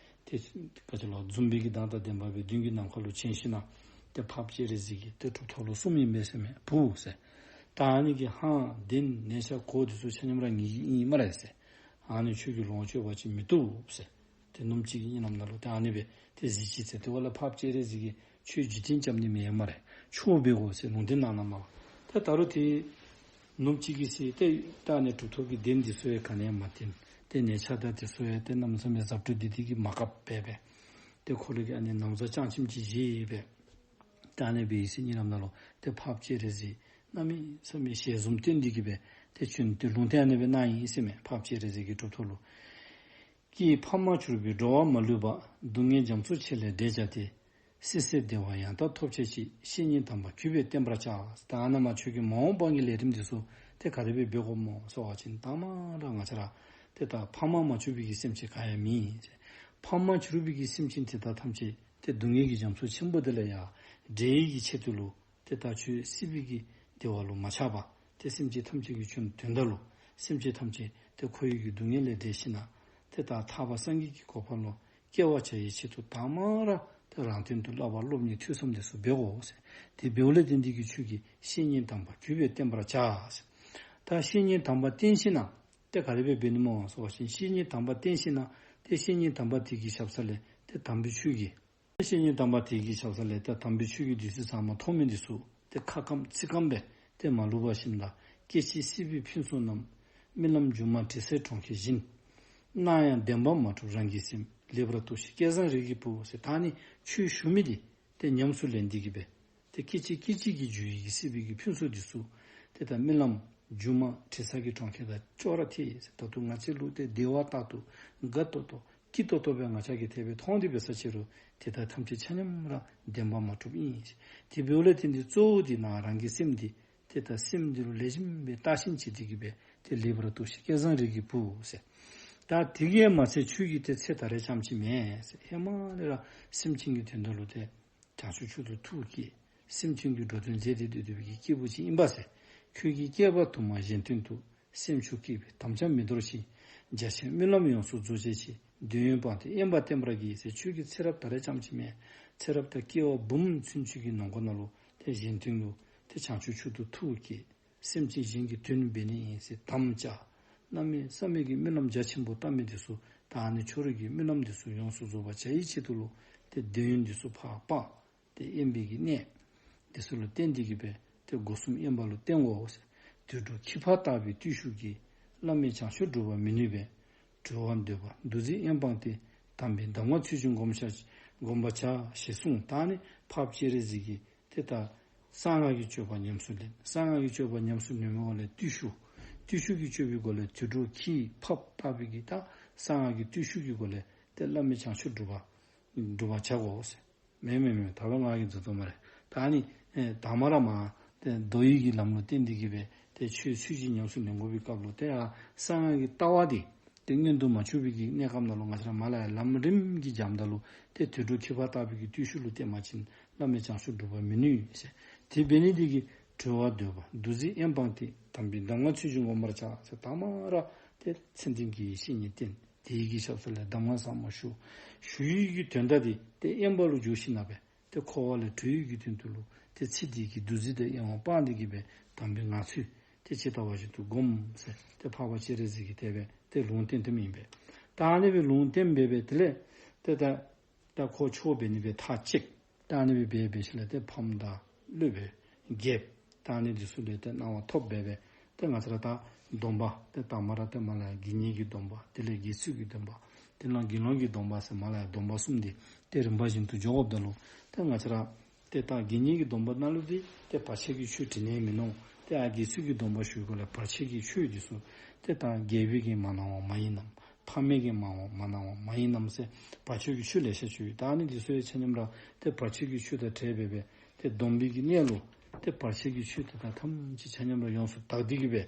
ཏེ་ག་ཅི་ལོ་འཛུམ་པའི་གི་མདངས་དང་ལྡན་པ་སྦེ་མདུན་གྱི་ནམ་མཁའ་ལུ་བྱོན་ཞིནམ་ལས་ཏེ་འཕགས་པ་སྤྱན་རས་གཟིགས་ཀྱིས་ཏེ་གྲུབ་ཐོབ་ལུ་གསུངམ་ཨིན་པས་ཟེར་མས། བུ་ཟེར། ད་ཨ་ནི་གི་ཧང་གདན་ནས་ཆས་གོས་འདི་ཚུ་ཆ་མཉམ་ར་ངེ་གི་ཨིན་སྨ་རེ་ཟེར། ཨ་ནི་ཁྱོད་ཀྱིས་ལོངས་སྤྱོད་པ་ཅིན་མི་བཏུབ་ཟེར། ཏེ་ནུབ་གཅིག་གི་གཉིད་ལམ་ནང་ལུ་ཏེ་ཨ་ནི་སྦེ་ཏེ་གཟིགས་ཅི་ཟེར། ཏེ་འོ་ལགས་འཕགས་པ་སྤྱན་རས་གཟིགས་ཀྱིས་ཁྱོད་འཇིག་རྟེན་བཅོམ་ནི་མེན་སྨ་རེ། ཆོས་འབད་དགོ་ཟེར་ལུང་བསྟན་གནང་གནངམ་མས། ཏེ་ད་རུང་ཏེ་ནུབ་གཅིག་གི་ཚེ་ཏེ་ད་ཨ་ནི་གྲུབ་ཐོབ་ཀྱི་གདན་འདི་ཚུ་ཡང་ག་ནི་ཡང་མ་བཏིང་། ཏེ་ནས་ཆས་དང་དེ་ཚུ་ཡང་ཏེ་གནམ་མེད་ས་མེད་གཟབ་སྤྲོས་འདི་འདི་གིས་མ་བཀབ་པར་སྦེ་ཏེ་ཁོ་རའི་གི་ཨ་ནི་ན་བཟའ་རྐྱང་ཁྱིམ་ཅིག་བཞེས་སྦེ་ད་ཨ་ནི་སྦེ་ཡི་ཟེར་གཉིད་ལམ་ནང་ལུ་ཏེ་འཕགས་པ་སྤྱན་རས་གཟིགས་གནམ་མེད་ས་མེད་ཞལ་འཛུམ་སྟོན་ཏེ་གི་སྦེ་ཏེ་བྱོན་ཏེ་ལུང་བསྟན་ཨ་ནི་སྦེ་གནང་ཡི་ཟེར་མས། འཕགས་པ་སྤྱན་རས་གཟིགས་ཀྱིས་གྲུབ་ཐོབ་ལུ། ཀྱེ་ཕ་མ་གྱུར་པའི་འགྲོ་བ་མ་ལུས་པ། སྡུག་བསྔལ་རྒྱ་མཚོ་ཆེ་ལས་བསྒྲལ་བྱ་སྟེ། སྲིད་ཞིའི་བདེ་བ་ཡང་དག་ཐོབ་བྱེད་ཅིག། བཤེས་གཉེན་དམ་པ་གུས་པས་བསྟེན་པར་བྱ། ད་ཨ་ནཱ་མ་ཁྱོད་ཀྱིས་མ་འོངས་པ་གི་ལས་རིམ་འདི་ཚུ་ཏེ་ག་དེ་སྦེ་འབད་དགོཔ་སྨོ་ཟེར་བ་ཅིན་དང་པ་ར་ང་བཅས་ར་ཏེ་ད་ཕ་མ་མ་གྱུར་པའི་གི་སེམས་ཅན་ག་ཡང་མེད། ཕ་མ་གྱུར་པའི་གི་སེམས་ཅན་དེ་དག་ཐམས་ཅད་ཏེ་སྡུག་བསྔལ་གྱི་རྒྱ་མཚོ་ཆེན་པོ་དེ་ལས་ཡར་བསྒྲལ་ནི་གི་ཆེད་དུ་ལུ་ཏེ་ད་ཁྱོད་སྲིད་པའི་གི་བདེ་བ་ལུ་མ་ཆགས་པར་ཏེ་སེམས་ཅན་ཐམས་ཅད་ཀྱི་དོན་དོན་དག་ལུ་སེམས་ཅན་ཐམས་ཅད་ཏེ་འཁོར་བའི་གི་སྡུག་བསྔལ་ལས་བསྒྲལ་ཞིནམ་ལས་ཏེ་ད་ཐར་པ་སངས་རྒྱས་ཀྱི་གོ་འཕང་ལུ་སྐྱེ་བར་བྱ་བའི་ཆེད་དུ་དང་པ་ར་ཏེ་རང་དོན་དུ་བསླབ་པ་སློབ་གཉེར་ཐོས་བསམ་འདི་ཚུ་འབད་དགོ་ཟེར། དེ་འབདཝ་ལས་བརྟེན་ཏེ་གི་ཁྱོད་ཀྱིས་བཤེས་གཉེན་དམ་པ་གུས་པས་བསྟེན་པར་བྱ་ཟེར། ད་བཤེས་གཉེན་དམ་པ་བསྟེན་ཞིནམ་ལས་ ཏེ་ག་དེ་སྦེ་འབད་ནི་སྨོ་ཟེར་བ་ཅིན་བཤེས་གཉེན་དམ་པ་བསྟེན་ཞིནམ་ལས་ཏེ་བཤེས་གཉེན་དམ་པ་དེ་གི་ཞབས་ས་ལས་ཏེ་དམ་པའི་ཆོས་ཀྱི་ཏེ་བཤེས་གཉེན་དམ་པ་དེ་གི་ཞབས་ས་ལས་ཏེ་དམ་པའི་ཆོས་ཀྱི་བདུད་རྩི་ཚང་མ་ཐོབ་མི་འདི་ཚུ་ཏེ་ཁ་སྐམ་ཚིག་སྐམ་སྦེ་ཏེ་མ་ལུས་པར་ཞིནམ་ལས་སྐད་ཅིག་སྲིད་པའི་ཕུན་ཚོགས་རྣམས། རྨི་ལམ་སྒྱུ་མ་དྲི་ཟའི་གྲོང་ཁྱེར་བཞིན། སྣང་ཡང་བདེན་པར་མ་གྲུབ་རང་གི་སེམས། ལེགས་པར་རྟོགས་ཤིག་སྐལ་བཟང་རིགས་ཀྱི་བུ་ཟེར། ད་ནི་ཆོས་ཞུ་མི་འདི་ཏེ་ཉམས་སུ་ལེན་ཏེ་གི་སྦེ་ཏེ་སྐད་ཅིག་སྐད་ཅིག་གིས་འབྱུང་བའི་གི་སྲིད་པའི་གི་ཕུན་ཚོགས་འདི་ཚུ་ཏེ་ད་རྨི་ལམ་སྒྱུ་མ་དྲི་ཟ་གི་གྲོང་ཁྱེར་དང་ཅོག་ར་འཐད་ཟེར། ད་ལྟོ་ང་བཅས་ལུ་ཏེ་བདེ་བ་ལྟར་དུ་དགའ་ཏོག་ཏོ་སྐྱིད་ཏོག་ཏོ་སྦེ་ང་བཅས་ཀྱིས་དེ་སྦེ་མཐོང་སྟེ་འབད་ས་ཅིག་རུང་དེ་དག་ཐམས་ཅད་ཆ་མཉམ་ར་བདེན་པར་མ་གྲུབ་ཨིན། དེ་འབདཝ་ལས་བརྟེན་ཏེ་གཙོ་བོ་འདི་ནི་རང་གི་སེམས་འདི་ཏེ་ད་སེམས་འདི་ལུ་ལེགས་ཤོམ་སྦེ་བརྟག་ཞིབ་བྱས་ཏེ་གི་སྦེ་ཏེ་ལེགས་པར་རྟོགས་ཤིག་སྐལ་བཟང་རིགས་ཀྱི་བུ་ཟེར། ད་དེ་གིས་མ་ཚད་ཁྱོད་ཀྱི་ཏེ་ཚེ་ད་རེས་རྐྱངམ་ཅིག་མེན་ཟེར། ཧེ་མ་ལས་ར་སེམས་ཅན་གྱི་དོན་དག་ལུ་ཏེ་བྱང་ཆུབ་མཆོག་ཏུ་ཐུགས་བསྐྱེད། སེམས་ཅན་གྱི་འགྲོ་དོན་མཛད་དེ་སྡོད་སྡོད་པའི་གི་སྐྱེས་བུ་ཅིག་ཨིན་པས་ཟེར། ཁྱོད་ཀྱིས་བསྐལ་པ་དུ་མར་གཞན་དོན་དུ། སེམས་ཕྱོགས་བསྐྱེད་པའི་དམ་བཅའ་མི་འདོར་ཞིང་། རྒྱ་ཆེན་སྨོན་ལམ་ཡོངས་སུ་རྫོགས་བྱེད་ཅིང་། འདོད་ཡོན་སྤངས་ཏེ་དབེན་པར་བསྟེན་པར་བགྱི་ཟེར། ཁྱོད་ཀྱི་ཚེ་རབས་ད་རེས་རྐྱངམ་ཅིག་མེན། ཚེ་རབས་དང་སྐྱེ་བ་འབུམ་ཚུན་ཆད་ཀྱི་ནང་འཁོད་ནང་ལུ་ཏེ་གཞན་དོན་ལུ་ཏེ་བྱང་ཆུབ་མཆོག་ཏུ་ཐུགས་བསྐྱེད། སེམས་ཅན་གཞན་གྱི་དོན་འབད་ནི་ཨིན་ཟེར་དམ་བཅའ། གནམ་མེད་ས་མེད་ཀྱི་སྨོན་ལམ་རྒྱ་ཆེན་པོ་བཏབ་མི་འདི་ཚུ་ད་ཨ་ནི་ཁྱོད་རའི་གི་སྨོན་ལམ་འདི་ཚུ་ཡོངས་སུ་རྫོགས་པར་བྱ་ཡི་ཆེད་དུ་ལུ་ཏེ་འདོད་ཡོན་འདི་ཚུ་ཕར་སྤངས། ཏེ་དབེན་པའི་གི་གནས་འདི་ཚུ་ལུ་བརྟེན་ཏེ་གི་སྦེ་ཏེ་སྒོ་གསུམ་དབེན་པ་ལུ་བརྟེན་དགོ་ཟེར། དུད་འགྲོ་ཁྱི་ཕག་ལྟ་བུའི་བརྟུལ་ཞུགས་ཀྱིས། བླ་མེད་བྱང་ཆུབ་སྒྲུབ་པར་མི་ནུས་པས། གྲོལ་བར་འདོད་པ་འདུ་འཛི་དབེན་སྤངས་ཏེ། དམ་པའི་གདམས་ངག་ཚུལ་བཞིན་བསྒོམ་བྱ། བསྒོམ་པར་བྱ་ཞེས་གསུངས། ད་ནི་འཕགས་པ་སྤྱན་རས་གཟིགས་ཀྱིས་ཏེ་ད་གསང་སྔགས་ཀྱི་སྤྱོད་པ་ཉམས་སུ་ལེན། གསང་སྔགས་ཀྱི་སྤྱོད་པ་ཉམས་སུ་ལེན་པའི་སྒོ་ལས་བརྟུལ་ཞུགས། བརྟུལ་ཞུགས་ཀྱི་སྤྱོད་པའི་སྒོ་ལས་དུད་འགྲོ་ཁྱི་ཕག་ལྟ་བུའི་གི་ད་གསང་སྔགས་ཀྱི་བརྟུལ་ཞུགས་ཀྱི་སྒོ་ལས་ཏེ་བླ་མེད་བྱང་ཆུབ་སྒྲུབ་པ་སྒྲུབ་པར་བྱ་དགོ་ཟེར། མེན་མེན་མེན། ད་ལོ་ང་གིས་འཛོལ་དོ་སྨ་རེ། ད་ནི་ཨེ་དང་པ་ར་མ་ཏེ་མདོ་ཡི་གི་ལམ་ལུ་བརྟེན་ཏེ་གི་སྦེ་ཏེ་ཆོས་ཚུལ་བཞིན་ཉམས་སུ་ལེན་དགོ་པའི་སྐབས་ལུ་ཏེ་ཨ་གསང་སྔགས་ཀྱི་ལྟ་བ་འདི་ཏེ་མངོན་དུ་མ་གྱུར་པའི་གི་གནས་སྐབས་ནང་ལུ་ང་བཅས་ར་མར་ལས་ཡར་ལམ་རིམ་གྱིས་འབྱོནམ་ད་ལུ་ཏེ་དུད་འགྲོ་ཁྱི་ཕག་ལྟ་བུའི་གི་བརྟུལ་ཞུགས་ལུ་བརྟེན་པ་ཅིན་བླ་མེད་བྱང་ཆུབ་སྒྲུབ་པར་མི་ནུས་ཟེར། དེ་འབད་ནི་འདི་གིས་གྲོལ་བར་འདོད་པ་འདུ་འཛི་དབེན་སྤངས་ཏེ། དམ་པའི་གདམས་ངག་ཚུལ་བཞིན་བསྒོམ་པར་བྱ་ཟེར། དང་པ་ར་ཏེ་མཚན་ལྡན་གྱི་བཤེས་གཉེན་བསྟེན། དེ་གི་ཞབས་ས་ལས་གདམས་ངག་ཟབ་མོ་ཞུ། ཞུ་ཡི་གི་དོན་དག་འདི་ཏེ་དབེན་པ་ལུ་འགྱོ་ཞིནམ་ལས་སྦེ་ཏེ་འཁོར་བ་ལས་གྲོལ་ཡི་གི་དོན་དུ་ལུ་ཏེ་ཚེ་འདི་གི་འདུ་འཛི་དང་གཡེང་བ་སྤངས་ཏེ་གི་སྦེ་དམ་པའི་ངང་ཚུལ་ཏེ་ཇི་ལྟ་བ་བཞིན་དུ་བསྒོམ་ཟེར་ཏེ་འཕགས་པ་སྤྱན་རས་གཟིགས་ཀྱིས་དེ་སྦེ་ཏེ་ལུང་བསྟན་ཏེ་མི་ཨིན་པས། ད་ཨ་ནི་སྦེ་ལུང་བསྟན་འབད་སྦེ་དེ་ལས་ཏེ་ད་ད་ཁོ་ཆོས་འབད་ནི་སྦེ་ཐག་བཅད། ད་ཨ་ནི་སྦེ་འབད་འབད་ཞིནམ་ལས་ཏེ་ཕམ་དང་སློབ་དཔོན་རྒྱལཔོ་ད་ཨ་ནི་འདི་ཚུ་ལས་ཏེ་གནང་བ་ཐོབ་འབད་སྦེ་ཏེ་ང་བཅས་ར་ད་སྡོམ་པ་ཏེ་དང་པ་ར་ཏེ་མར་ལས་ཡར་དགེ་བསྙེན་གྱི་སྡོམ་པ། དེ་ལས་དགེ་ཚུལ་གྱི་སྡོམ་པ། དེ་ལས་དགེ་སློང་གི་སྡོམ་པ་ཟེར་མར་ལས་ཡར་སྡོམ་པ་གསུམ་འདི་ཏེ་རིམ་པ་བཞིན་དུ་འཇོག་དགོཔ་ད་ལུ་ཏེ་ང་བཅས་ར་ཏེ་ད་དགེ་བསྙེན་གྱི་སྡོམ་པ་ནང་ལུ་འདི་ཏེ་བར་ཆད་ཀྱི་ཆོས་དྲི་ནི་མིན་ནུག། ཏེ་ཨ་དགེ་ཚུལ་གྱི་སྡོམ་པ་ཞུ་བའི་སྒོ་ལས་བར་ཆད་ཀྱི་ཆོས་འདི་ཚུ་ཏེ་ད་རྒྱལ་པོའི་གིས་མ་གནང་བ་མ་ཡིན་ནམ། ཕ་མའི་གིས་མ་མ་གནང་བ་མ་ཡིན་ནམ་ཟེར་བར་ཆད་ཀྱི་ཆོས་ལེ་ཤ་ཅིག་ཡོད། ད་ཨ་ནི་འདི་ཚུ་ཡང་ཆ་མཉམ་ར་ཏེ་བར་ཆད་ཀྱི་ཆོས་དང་བྲལ་འབད་སྦེ་ཏེ་སྡོམ་པའི་གི་གནས་ལུ་ཏེ་བར་ཆད་ཀྱི་ཆོས་དེ་དག་ཐམས་ཅད་ཆ་མཉམ་ར་ཡོངས་སུ་དག་སྟེ་གི་སྦེ་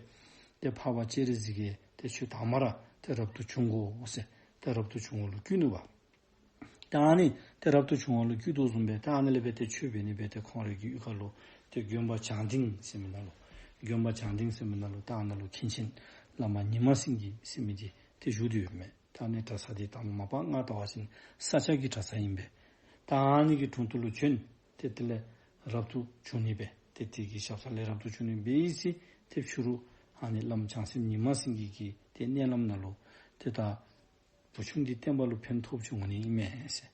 ཏེ་འཕགས་པ་སྤྱན་རས་གཟིགས་ཀྱིས་ཏེ་ཁྱོད་དང་པ་ར་ཏེ་རབ་ཏུ་བྱུང་དགོ་ཟེར་ཏེ་རབ་ཏུ་བྱུང་བ་ལུ་བསྐུལ་ནུག་པ། ད་ཨ་ནི་ཏེ་རབ་ཏུ་བྱུང་བ་ལུ་བསྐུལ་དོ་བཟུམ་སྦེ་ད་ཨ་ནི་ལས་སྦེ་ཏེ་ཆོས་འབད་ནི་སྦེ་ཏེ་ཁོང་རའི་གི་གཡུས་ཁ་ལུ་ཏེ་དགོན་པ་བྱང་སྡིངས་ཟེར་མི་ནང་ལུ་དགོན་པ་བྱང་སྡིངས་ཟེར་མི་ནང་ལུ་ད་ཨ་ནཱ་ལུ་མཁན་ཆེན་བླ་མ་ཉི་མ་སེང་གེ་ཟེར་མི་འདི་ཏེ་བཞུགས་ཏེ་ཡོདཔ་མས། ད་ཨ་ནི་གྲྭ་ས་འདི་དང་མ་པ་ང་ལྟ་བ་ཅིན་ས་སྐྱ་གི་གྲྭ་ས་ཨིན་པས། ད་ཨ་ནི་གི་དྲུང་དུ་ལུ་བྱོན། ཏེ་དེ་ལས་རབ་ཏུ་བྱུང་ནི་སྦེ་ཏེ་དེ་གི་ཞབས་ས་ལས་རབ་ཏུ་བྱུང་ནི་སྦེ་ཨིན་ཟེར་ཏེ་ཕྱི་རུ་ཨ་ནི་བླམ་བྱང་སེམས་ཉི་མ་སེང་གེ་གི་ཏེ་མནལ་ལམ་ནང་ལུ་ཏེ་ད་བུ་ཆུང་འདི་བསྟན་པ་ལུ་ཕན་ཐོགས་བྱུང་ནི་ཨིན་མས་ཟེར།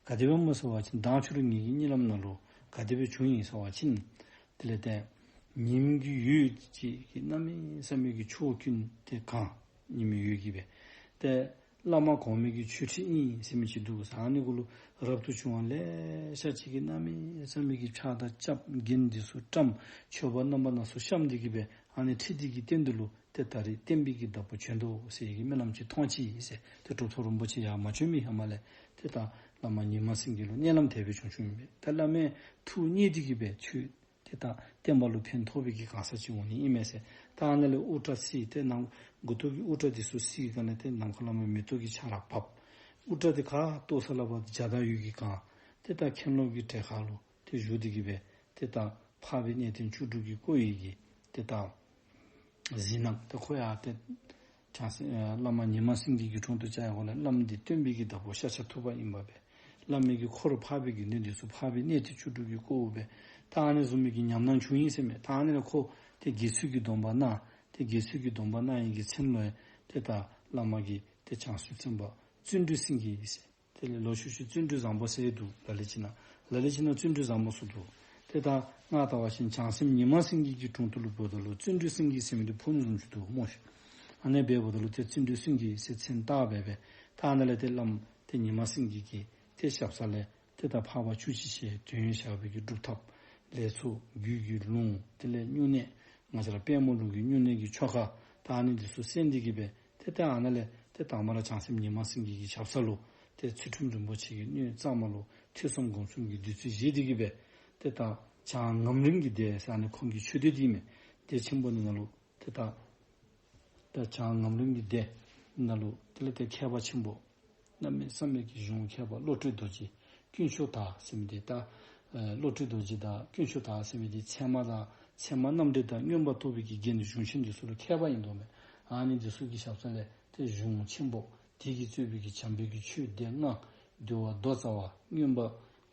ག་དེ་སྦེ་སྨོ་ཟེར་བ་ཅིན་མདང་ཕྱི་རུ་ངེ་གི་གཉིད་ལམ་ནང་ལུ་ག་དེ་སྦེ་བྱུང་ཡི་ཟེར་བ་ཅིན་དེ་ལས་ཏེ་ཉིམ་གི་འོད་ཅིག་གིས་གནམ་མེད་ས་མེད་ཀྱི་ཕྱོགས་ཀུན་ཏེ་གང་། ཉིམ་གི་འོད་ཀྱིས་སྦེ་ཏེ་བླ་མ་གོང་མའི་གི་ཆོས་ཁྲི་ཨིན་ཟེར་མི་ཅིག་འདུག་ཟེར། ཨ་ནི་གུ་ལུ་རབ་ཏུ་བྱུང་བ་ལེ་ཤ་ཅིག་གིས་གནམ་མེད་ས་མེད་ཀྱི་ཕྱག་དང་སྐྱབས་རྒྱན་འདི་ཚུ་བཀྲམ། མཆོད་པ་རྣམ་པ་སྣ་ཚོགས་བཤམས་ཏེ་གི་སྦེ་ཨ་ནི་ཁྲི་འདི་གི་སྟེང་དུ་ལུ་ཏེ་ད་རིས་བསྟན་པའི་གི་བདག་པོ་བྱོན་དོ་ཟེར་གྱི་སྨོན་ལམ་ཅིག་ཐོང་ཅི་ཟེར། ཏེ་གྲུབ་ཐོབ་རིན་པོ་ཆེ་ཡར་མ་བྱོན་མི་ཧེ་མ་ལས་ཏེ་ད་བླ་མ་ཉི་མ་སེང་གེ་ལུ་མནལ་ལམ་དེ་སྦེ་བྱུང་བྱུངམ་ཨིན་པས། ད་བླ་མའི་ཐུགས་མཉེས་ཏེ་གི་སྦེ་ཁྱོད་ཏེ་ད་བསྟན་པ་ལུ་ཕན་ཐོགས་པའི་གི་གང་ཟག་ཅིག་འོང་ནི་ཨིན་མས་ཟེར། ད་ཨ་ནཱ་ལས་དབུ་སྐྲ་བསིལ་ཏེ་ནང་མགུ་ཏོ་གི་དབུ་སྐྲ་འདི་ཚུ་བསིལ་ག་ནི་ཏེ་ནམ་མཁའ་ལས་མར་མེ་ཏོག་གི་ཆར་ར་བབས། དབུ་སྐྲ་འདི་ག་ཏོག་ས་ལས་ཕར་འཇའ་དང་འོད་ཀྱིས་གང་། ཏེ་ད་མཁན་སློབ་ཀྱི་གྲལ་ཁར་ལུ་ཏེ་བཞུགས་ཏེ་གི་སྦེ་ཏེ་ད་འཕགས་པའི་གནས་བརྟན་བཅུ་དྲུག་གི་བསྐོར་བའི་གི་ཏེ་ད་གཟིགས་རྣམ་ཏེ་ཁོ་ཡང་ཏེ་བྱང་སེམས་ཨེ་བླ་མ་ཉི་མ་སེང་གེ་གི་དྲུང་དུ་བཅར་བའི་སྒོ་ལས་བླམ་འདི་སྟོན་པའི་གི་བདག་པོ་ཤཱཀྱ་ཐུབ་པ་ཨིན་པ་སྦེ། བླ་མའི་གི་འཁོར་འཕགས་པའི་དགེ་འདུན་འདི་ཚུ་འཕགས་པའི་གནས་བརྟན་བཅུ་དྲུག་གི་བསྐོར་བ་སྦེ། ད་ཨ་ནི་བཟུམ་མའི་གི་ཉམས་སྣང་བྱུང་ཡི་ཟེར་མས། ད་ཨ་ནི་ལས་ཁོ་ཏེ་དགེ་ཚུལ་གྱི་སྡོམ་པ་གནང་། ཏེ་དགེ་ཚུལ་གྱི་སྡོམ་པ་གནང་ཡི་གི་མཚན་ལུ་ ཏེ་ད་བླ་མ་གིས་ཏེ་བྱང་སེམས་བཙུན་པ་བརྩོན་འགྲུས་སེང་གེ་ཟེར། དེ་ལས་ལོག་ཤུལ་ཤུལ་བརྩོན་འགྲུས་བཟང་པོ་ཟེར་འདུག། ལ་ལུ་ཅིག་ནང་ལ་ལུ་ཅིག་ནང་བརྩོན་འགྲུས་བཟང་པོ་ཟེར་འདུག། ཏེ་ད་ང་ལྟ་བ་ཅིན་བྱང་སེམས་ཉི་མ་སེང་གེ་གི་དྲུང་དུ་ལུ་འབདཝ་ད་ལུ་བརྩོན་འགྲུས་སེང་གེ་ཟེར་མི་འདི་ཕུངམ་བཟུམ་ཅིག་འདུག་སྨོ་ཤིག། ཨ་ནི་སྦེ་འབདཝ་ད་ལུ་ཏེ་བརྩོན་འགྲུས་སེང་གེ་ཟེར་མཚན་བཏགས་སྦེ་སྦེ་ད་ཨ་ནཱ་ལས་ཏེ་བླམ་ཏེ་ཉི་མ་སེང་གེ་གིས་ཏེ་ཞབས་ས་ལས་ཏེ་ད་འཕགས་པ་བཅུ་གཅིག་ཞལ་དོན་ཡོད་ཞགས་པའི་གི་སྒྲུབ་ཐབས་ལས་ཚུར་རྒྱུད་ཀྱི་ལུང་དེ་ལས་སྨྱུང་གནས་ང་བཅས་ར་དཔལ་མོ་ལུགས་ཀྱི་སྨྱུང་གནས་ཀྱི་ཆོ་ག་ད་ཨ་ནི་འདི་ཚུ་གསན་ཏེ་གི་སྦེ་ཏེ་ད་ཨ་ནཱ་ལས་ཏེ་དང་པ་ར་བྱང་སེམས་ཉི་མ་སེང་གེ་གི་ཞབས་ས་ལུ་ཏེ་ཚུལ་ཁྲིམས་རིན་པོ་ཆེ་གི་སྣོད་གཙང་མ་ལུ་ཐོས་བསམ་སྒོམ་གསུམ་གྱི་བདུད་རྩི་བཞེས་ཏེ་གི་སྦེ་ཏེ་ད་བྱང་ངམ་རིང་གི་སྡེ་ཟེར་ཨ་ནི་ཁོང་གི་ཆོས་སྡེ་འདི་ཨིན་མས། སྡེ་ཆེན་པོ་འདི་ནང་ལུ་ཏེ་ད་ད་བྱང་ངམ་རིང་གི་སྡེ་ནང་ལུ་དེ་ལས་ཏེ་མཁས་པ་ཆེན་པོ་གནམ་མེད་ས་མེད་ཀྱི་གཞུང་མཁས་པ་བློ་གྲོས་རྡོ་རྗེ་དཀོན་མཆོག་དར་ཟེར་མི་འདི་ད་ཨེ་བློ་གྲོས་རྡོ་རྗེ་དང་དཀོན་མཆོག་དར་ཟེར་མི་འདི་ཚད་མ་དང་ཚད་མ་རྣམ་འགྲེལ་དང་མངོན་པར་རྟོགས་པའི་གི་རྒྱན་གཞུང་ཆེན་འདི་ཚུ་ལུ་མཁས་པ་ཨིན་དོ་མས། ཨ་ནི་འདི་ཚུ་གི་ཞབས་ས་ལས་ཏེ་གཞུང་ཆེན་པོ་དེ་གིས་གཙོས་པའི་གི་བྱམས་པའི་གི་ཆོས་སྡེ་ལྔ་འདུལ་བ་མདོ་རྩ་བ་མངོན་པ་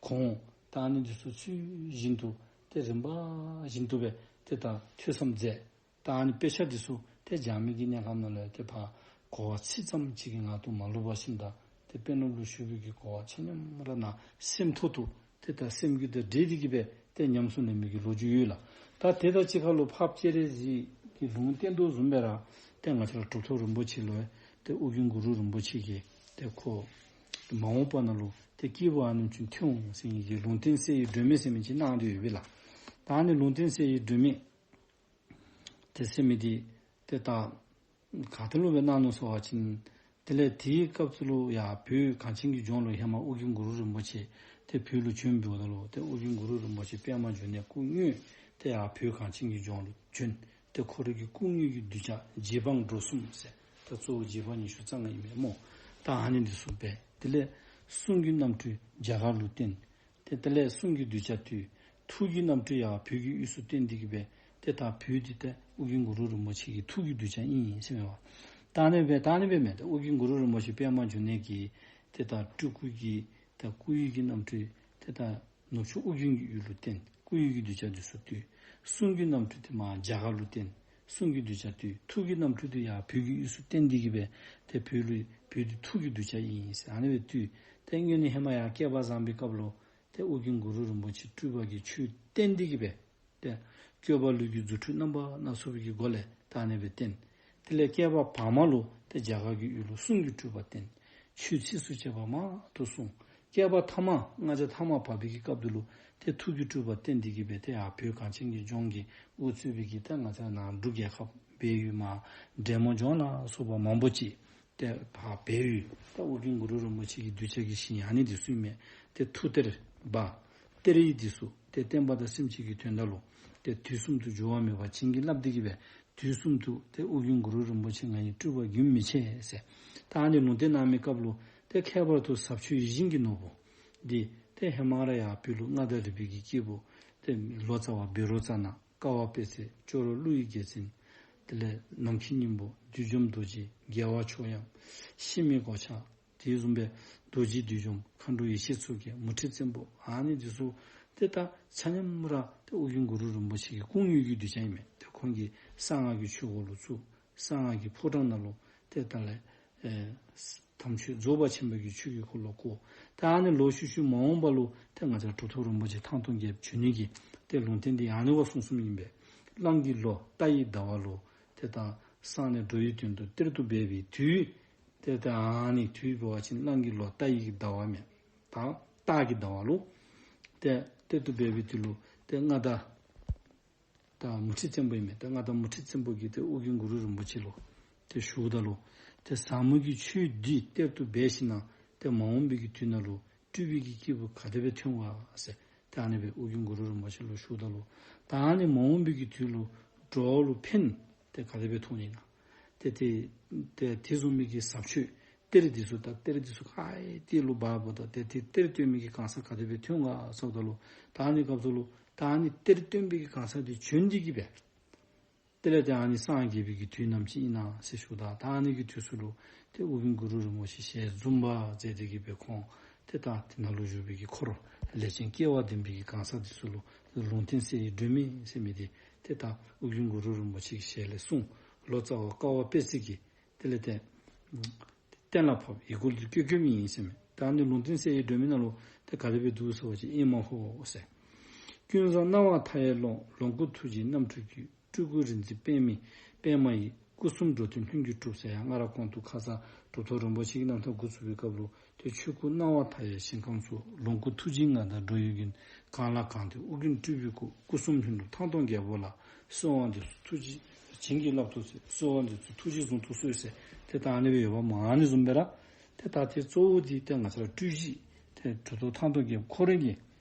གོང་ད་ཨ་ནི་འདི་ཚུ་ཚུལ་བཞིན་དུ་ཏེ་རིམ་པ་བཞིན་དུ་སྦེ་ཏེ་ད་ཐོས་བསམ་མཛད། ད་ཨ་ནི་དཔེ་ཆ་འདི་ཚུ་ཏེ་སྦྱང་མི་གི་གནས་སྐབས་ནང་ལུ་ཏེ་ཕར་གོ་བ་ཚིག་ཙམ་ཅིག་གི་ངང་དུ་མ་ལུས་པ་ཅིན་ད་ཏེ་དཔོན་སློབ་ལུ་ཞུ་བའི་གི་གོ་བ་ཆ་མཉམ་ར་ནང་སེམས་ཐོག་ཏུ་ཏེ་ད་སེམས་རྒྱུད་དང་འདྲེས་ཏེ་གི་སྦེ་ཏེ་ཉམས་སུ་ལེན་མི་གི་ལོ་རྒྱུས་ཡོད་ལགས། ད་དེ་དང་གཅིག་ཁར་ལུ་འཕགས་པ་སྤྱན་རས་གཟིགས་ཀྱི་ལུང་བསྟན་དོ་བཟུམ་སྦེ་ར་ཏེ་ང་བཅས་ར་གྲུབ་ཐོབ་རིན་པོ་ཆེ་ལུ་ཏེ་ཨོ་རྒྱན་གུ་རུ་རིན་པོ་ཆེ་གིས་ཏེ་ཁོ་མ་འོངས་པ་ནང་ལུ་ཏེ་སྐྱེས་བུ་ཨ་ནེམ་ཅིག་ཐོན་འོང་ཟེར་མི་གི་ལུང་བསྟན་གསལ་བའི་སྒྲོན་མེ་ཟེར་མི་ཅིག་གནང་སྟེ་ཡོད་པས་ལགས། ད་ཨ་ནི་ལུང་བསྟན་གསལ་བའི་སྒྲོན་མེ་ཏེ་ཟེར་མི་འདི་ཏེ་ད་ག་ཏེ་ལུ་སྦེ་གནང་ནུག་ཟེར་བ་ཅིན་དེ་ལས་དེའི་སྐབས་སུ་ལུ་ཡར་བོད་གངས་ཅན་གྱི་ལྗོངས་ལུ་ཧེ་མ་ཨོ་རྒྱན་གུ་རུ་རིན་པོ་ཆེ་ཏེ་བོད་ལུ་བྱོན་འབདཝ་ད་ལུ་ཏེ་ཨོ་རྒྱན་གུ་རུ་རིན་པོ་ཆེ་པདྨ་འབྱུང་གནས་སྐུ་དངོས་ཏེ་ཡར་བོད་གངས་ཅན་གྱི་ལྗོངས་ལུ་བྱོན། ཏེ་ཁོ་རའི་གི་སྐུ་དངོས་ཀྱི་གདུལ་བྱ་རྗེ་འབངས་འགྲོ་གསུམ་ཟེར་ད་གཙོ་བོ་རྗེ་འབངས་ཉི་ཤུ་རྩ་ལྔ་ཨིན་མས་སྨོ། ད་ཨ་ནི་འདི་ཚུ་སྦེ་དེ་ལས་གསུང་གི་རྣམ་འཕྲུལ་རྒྱ་གར་ལུ་བསྟན། ཏེ་དེ་ལས་གསུང་གི་གདུལ་བྱ་བཏུལ། ཐུགས་ཀྱི་རྣམ་འཕྲུལ་ཡར་བོད་ཀྱི་དབུས་སུ་བསྟན་ཏེ་གི་སྦེ་ཏེ་ད་བོད་འདི་ཏེ་ཨོ་རྒྱན་གུ་རུ་རིན་པོ་ཆེ་གི་ཐུགས་ཀྱི་གདུལ་བྱ་ཨིན་ཟེར་མས་པ། ད་ཨ་ནི་སྦེ་ད་ཨ་ནི་སྦེ་མས། ཏེ་ཨོ་རྒྱན་གུ་རུ་རིན་པོ་ཆེ་པདྨ་འབྱུང་གནས་ཀྱི་ཏེ་ད་སྤྲུལ་སྐུ་གི་ད་སྐུ་ཡི་གི་རྣམ་འཕྲུལ་ཏེ་ད་ནུབ་ཕྱོགས་ཨོ་རྒྱན་གྱི་ཡུལ་ལུ་བསྟན། སྐུ་ཡི་གི་གདུལ་བྱ་འདི་ཚུ་བཏུལ། གསུང་གི་རྣམ་འཕྲུལ་ཏེ་མར་རྒྱ་གར་ལུ་བསྟན། གསུང་གི་གདུལ་བྱ་བཏུལ། ཐུགས་ཀྱི་རྣམ་འཕྲུལ་ཏེ་ཡར་བོད་ཀྱི་དབུས་སུ་བསྟན་ཏེ་གི་སྦེ་ཏེ་བོད་ལུ་བོད་འདི་ཐུགས་ཀྱི་གདུལ་བྱ་ཨིན་ཟེར་ཨ་ནི་སྦེ་བཏུལ། ཏེ་སྔོན་ནི་ཧེ་མ་ཡར་བསྐལ་པ་བཟང་པོའི་སྐབས་ལུ་ཏེ་ཨོ་རྒྱན་གུ་རུ་རིན་པོ་ཆེ་སྤྲུལ་པ་གིས་ཆོས་བསྟན་ཏེ་གི་སྦེ་ཏེ་བཀོད་པ་ལུས་ཀྱི་རྫུ་འཕྲུལ་རྣམ་པ་སྣ་ཚོགས་པའི་གི་སྒོ་ལས་ད་ཨ་ནི་སྦེ་བསྟན། དེ་ལས་བསྐལ་པ་བར་མ་ལུ་ཏེ་རྒྱ་གར་གྱི་ཡུལ་ལུ་གསུང་གི་སྤྲུལ་པ་བསྟན། ཆོས་ཚིགས་སུ་བཅད་པ་མང་དུ་གསུངས། བསྐལ་པ་ཐ་མ་ལྔ་བརྒྱ་ཐ་མ་བབས་པའི་གི་སྐབས་འདི་ལུ་ཏེ་ཐུགས་ཀྱི་སྤྲུལ་པ་བསྟན་ཏེ་གི་སྦེ་ཏེ་ཡར་བོད་གངས་ཅན་གྱི་ལྗོངས་ཀྱི་དབུ་གཙོས་པའི་གི་ཏེ་ང་བཅས་ནཱ་འབྲུག་རྒྱལ་ཁབ་སྦས་ཡུལ་མར་འབྲས་མོ་ལྗོངས་ལ་སོགས་པ་མང་པོ་ཅིག་ཏེ་ཕར་སྦས་ཡུལ་ཏེ་ཨོ་རྒྱན་གུ་རུ་རིན་པོ་ཆེ་གི་གདུལ་བྱ་གི་ཞིང་ཨ་ནི་འདི་ཚུ་ཨིན་མས། ཏེ་ཐུགས་གཏེར་སྦ་གཏེར་ཡིག་འདི་ཚུ་ཏེ་བསྟན་པ་དང་སེམས་ཅན་གྱི་དོན་དག་ལུ་ཏེ་དུས་གསུམ་དུ་འགྱུར་བ་མེད་པར་བྱིན་གྱིས་བརླབས་ཏེ་གི་སྦེ་དུས་གསུམ་དུ་ཏེ་ཨོ་རྒྱན་གུ་རུ་རིན་པོ་ཆེ་ང་ཡི་སྤྲུལ་པ་རྒྱུན་མི་ཆད་ཟེར། ད་ཨ་ནི་ལུང་བསྟན་གནང་མི་སྐབས་ལུ་ཏེ་ཁྱད་པར་དུ་ཟབ་ཆོས་ཡིད་བཞིན་གྱི་ནོར་བུ་འདི་ཏེ་ཧེ་མ་ར་ཡར་བོད་ལུ་མངའ་བདག་རི་པའི་གི་སྐྱེས་བུ་ཏེ་ལོ་ཙཱ་བ་བཻ་རོ་ཙ་ན། ཀ་བ་པད་ཚལ། ཅོག་རོ་ཀླུ་ཡི་རྒྱལ་མཚན། དེ་ལས་ནམ་མཁའི་སྙིང་པོ་བདུད་འཇོམས་རྡོ་རྗེ། རྒྱལ་བ་མཆོག་དབྱངས། འཆི་མེད་གོ་ཆ། དེ་བཟུམ་སྦེ་རྡོ་རྗེ་བདུད་འཇོམས། མཁའ་འགྲོ་ཡེ་ཤེས་མཚོ་རྒྱལ། མུ་ཁྲི་བཙན་པོ། ཨ་ནི་འདི་ཚུ་ཏེ་ད་ཆ་མཉམ་ར་ཏེ་ཨོ་རྒྱན་གུ་རུ་རིན་པོ་ཆེ་གི་སྐུ་དངོས་ཀྱི་གདུལ་བྱ་ཨིན་མས། ཏེ་ཁོང་གིས་གསང་སྔགས་ཀྱི་ཆོས་འཁོར་ལུ་བཙུགས། གསང་སྔགས་ཀྱི་ཕོ་བྲང་ནང་ལུ་ཏེ་ད་ལས་ཨེ་དམ་ཆོས་རྫོགས་པ་ཆེན་པོ་གི་ཆོས་ཀྱི་འཁོར་ལོ་བསྐོར། ད་ཨ་ནི་ལོག་ཤུལ་ཤུལ་མ་འོངས་པ་ལུ་ཏེ་ང་བཅས་གྲུབ་ཐོབ་རིན་པོ་ཆེ་ཐང་སྟོང་རྒྱལཔོ་བྱོན་ནི་གི་ཏེ་ལུང་བསྟན་འདི་ཨ་ནི་བ་གསུངས་གསུངསམ་ཨིན་པས། གླང་གི་ལོ་རྟ་ཡི་ཟླ་བ་ལུ་ཏེ་ད་གསང་གནས་འགྲོ་བའི་དོན་དུ་གཏེར་དུ་སྦས་པའི་དུས། ཏེ་ད་ཨ་ནི་དུས་འབད་བ་ཅིན་གླང་གི་ལོ་རྟ་ཡི་ཟླ་བ་མས། ད་རྟ་གི་ཟླ་བ་ལུ་ཏེ་གཏེར་དུ་སྦས་པའི་དུས་ལུ་ཏེ་མངའ་བདག་ད་མུ་ཁྲི་བཙན་པོ་ཨིན་མས། ད་མངའ་བདག་མུ་ཁྲི་བཙན་པོ་གིས་ཏེ་ཨོ་རྒྱན་གུ་རུ་རིན་པོ་ཆེ་ལུ་ཏེ་ཞུཝ་ད་ལུ་ཏེ་ཟབ་མོ་གི་ཆོས་འདི་གཏེར་དུ་སྦས་ཞིནམ་ལས་ཏེ་མ་འོངས་པའི་གི་དུས་ནང་ལུ་སྤྲུལ་པའི་གི་སྐྱེས་བུ་ག་དེ་སྦེ་ཐོན་ག་ཟེར་ཏེ་ཨ་ནི་སྦེ་ཨོ་རྒྱན་གུ་རུ་རིན་པོ་ཆེ་ལུ་ཞུཝ་ད་ལུ་ད་ཨ་ནི་མ་འོངས་པའི་གི་དུས་ལུ་འགྲོ་བ་ལུ་ཕན་ཏེ་ག་དེ་སྦེ་ཐོགས་ནི་ཨིན་ན། ཏེ་ཏེ་ཏེ་དེ་བཟུམ་མའི་གི་ཟབ་ཆོས་གཏེར་འདི་ཚུ་ད་གཏེར་འདི་ཚུ་ག་ཨེ་ཏེ་ལུ་འབག་འབགཔ་ད་ཏེ་ཏེ་གཏེར་བཏོན་མི་གི་གང་ཟག་ག་དེ་སྦེ་ཐོན་ག་ཟེརཝ་ད་ལུ་ད་ཨ་ནི་སྐབས་སུ་ལུ་ད་ཨ་ནི་གཏེར་བཏོན་པའི་གི་གང་ཟག་འདི་བྱོན་ཏེ་གི་སྦེ་དེ་ལས་ཏེ་ཨ་ནི་སངས་རྒྱས་པའི་གི་དུས་ནམ་ཅིག་ཨིན་ན་ཟེར་ཞུཝ་ད་ད་ཨ་ནི་གི་དུས་སུ་ལུ་ཏེ་ཨོ་རྒྱན་གུ་རུ་རིན་པོ་ཆེ་ཞལ་འཛུམ་པ་མཛད་དེ་གི་སྦེ་ཁོང་ཏེ་ད་དེ་ནང་ལུ་བཞུགས་པའི་གི་འཁོར་ལས་ཅན་སྐལ་བ་ལྡན་པའི་གི་གང་ཟག་འདི་ཚུ་ལུ་ལུང་བསྟན་གསལ་བའི་སྒྲོན་མེ་ཟེར་མི་འདི་ཏེ་ད་ཨོ་རྒྱན་གུ་རུ་རིན་པོ་ཆེ་གི་ཞལ་ལས་གསུངས། ལོ་ཙཱ་བ་ཀ་བ་པད་ཚལ་གྱིས་ དེ་ལས་ཏེ་གཏན་ལ་ཕབ་ཡི་གུ་ལུ་བཀོད་བཀོདཔ་ཨིན་ཟེར་མས། ད་ཨ་ནི་ལུང་བསྟན་གསལ་བའི་སྒྲོན་མེ་ནང་ལུ་ཏེ་ག་དེ་སྦེ་འདུག་ཟེར་བ་ཅིན་ཨེ་མ་ཧོ་ཟེར། ཀུན་བཟང་སྣང་བ་མཐའ་ཡས་ཀློང་། ལོངས་སྐུ་ཐུགས་རྗེའི་རྣམ་འཕྲུལ་གྱིས། སྤྲུལ་སྐུ་རིག་འཛིན་པདྨའི་པདྨ་ཡིས། སྐུ་གསུམ་འགྲོ་དོན་ལྷུན་གྱིས་གྲུབ་ཟེར། ཡང་སྔར་གོང་དུ་ཁ་ཙ་གྲུབ་ཐོབ་རིན་པོ་ཆེ་གི་རྣམ་ཐར་འགོ་བཙུགས་པའི་སྐབས་ལུ་ཏེ་ཆོས་སྐུ་སྣང་བ་མཐའ་ཡས་ཞིང་ཁམས་སུ། ལོངས་སྐུ་ཐུགས་རྗེའི་མངའ་བདག་འགྲོ་བའི་མགོན། གང་ལ་གང་འདུལ་ཨོ་རྒྱན་སྤྲུལ་པའི་སྐུ། སྐུ་གསུམ་ལྷུན་གྲུབ་ཐང་སྟོང་རྒྱལ་པོ་ལ། གསོལ་བ་འདེབས་སོ་ཐུགས་རྗེ་བྱིན་གྱིས་བརླབ་ཏུ་གསོལ། གསོལ་བ་འདེབས་སོ་ཐུགས་རྗེས་བཟུང་དུ་གསོལ་ཟེར། ཏེ་ད་ཨ་ནི་སྦེ་ཡོདཔ་མས། ཨ་ནི་བཟུམ་སྦེ་ར་ཏེ་ད་ཏེ་གཙོ་བོ་འདི་ཏེ་ང་བཅས་ར་སྤྲུལ་གཞི་ཏེ་གྲུབ་ཐོབ་ཐང་སྟོང་རྒྱལ་པོ་ཁོ་ར་གི་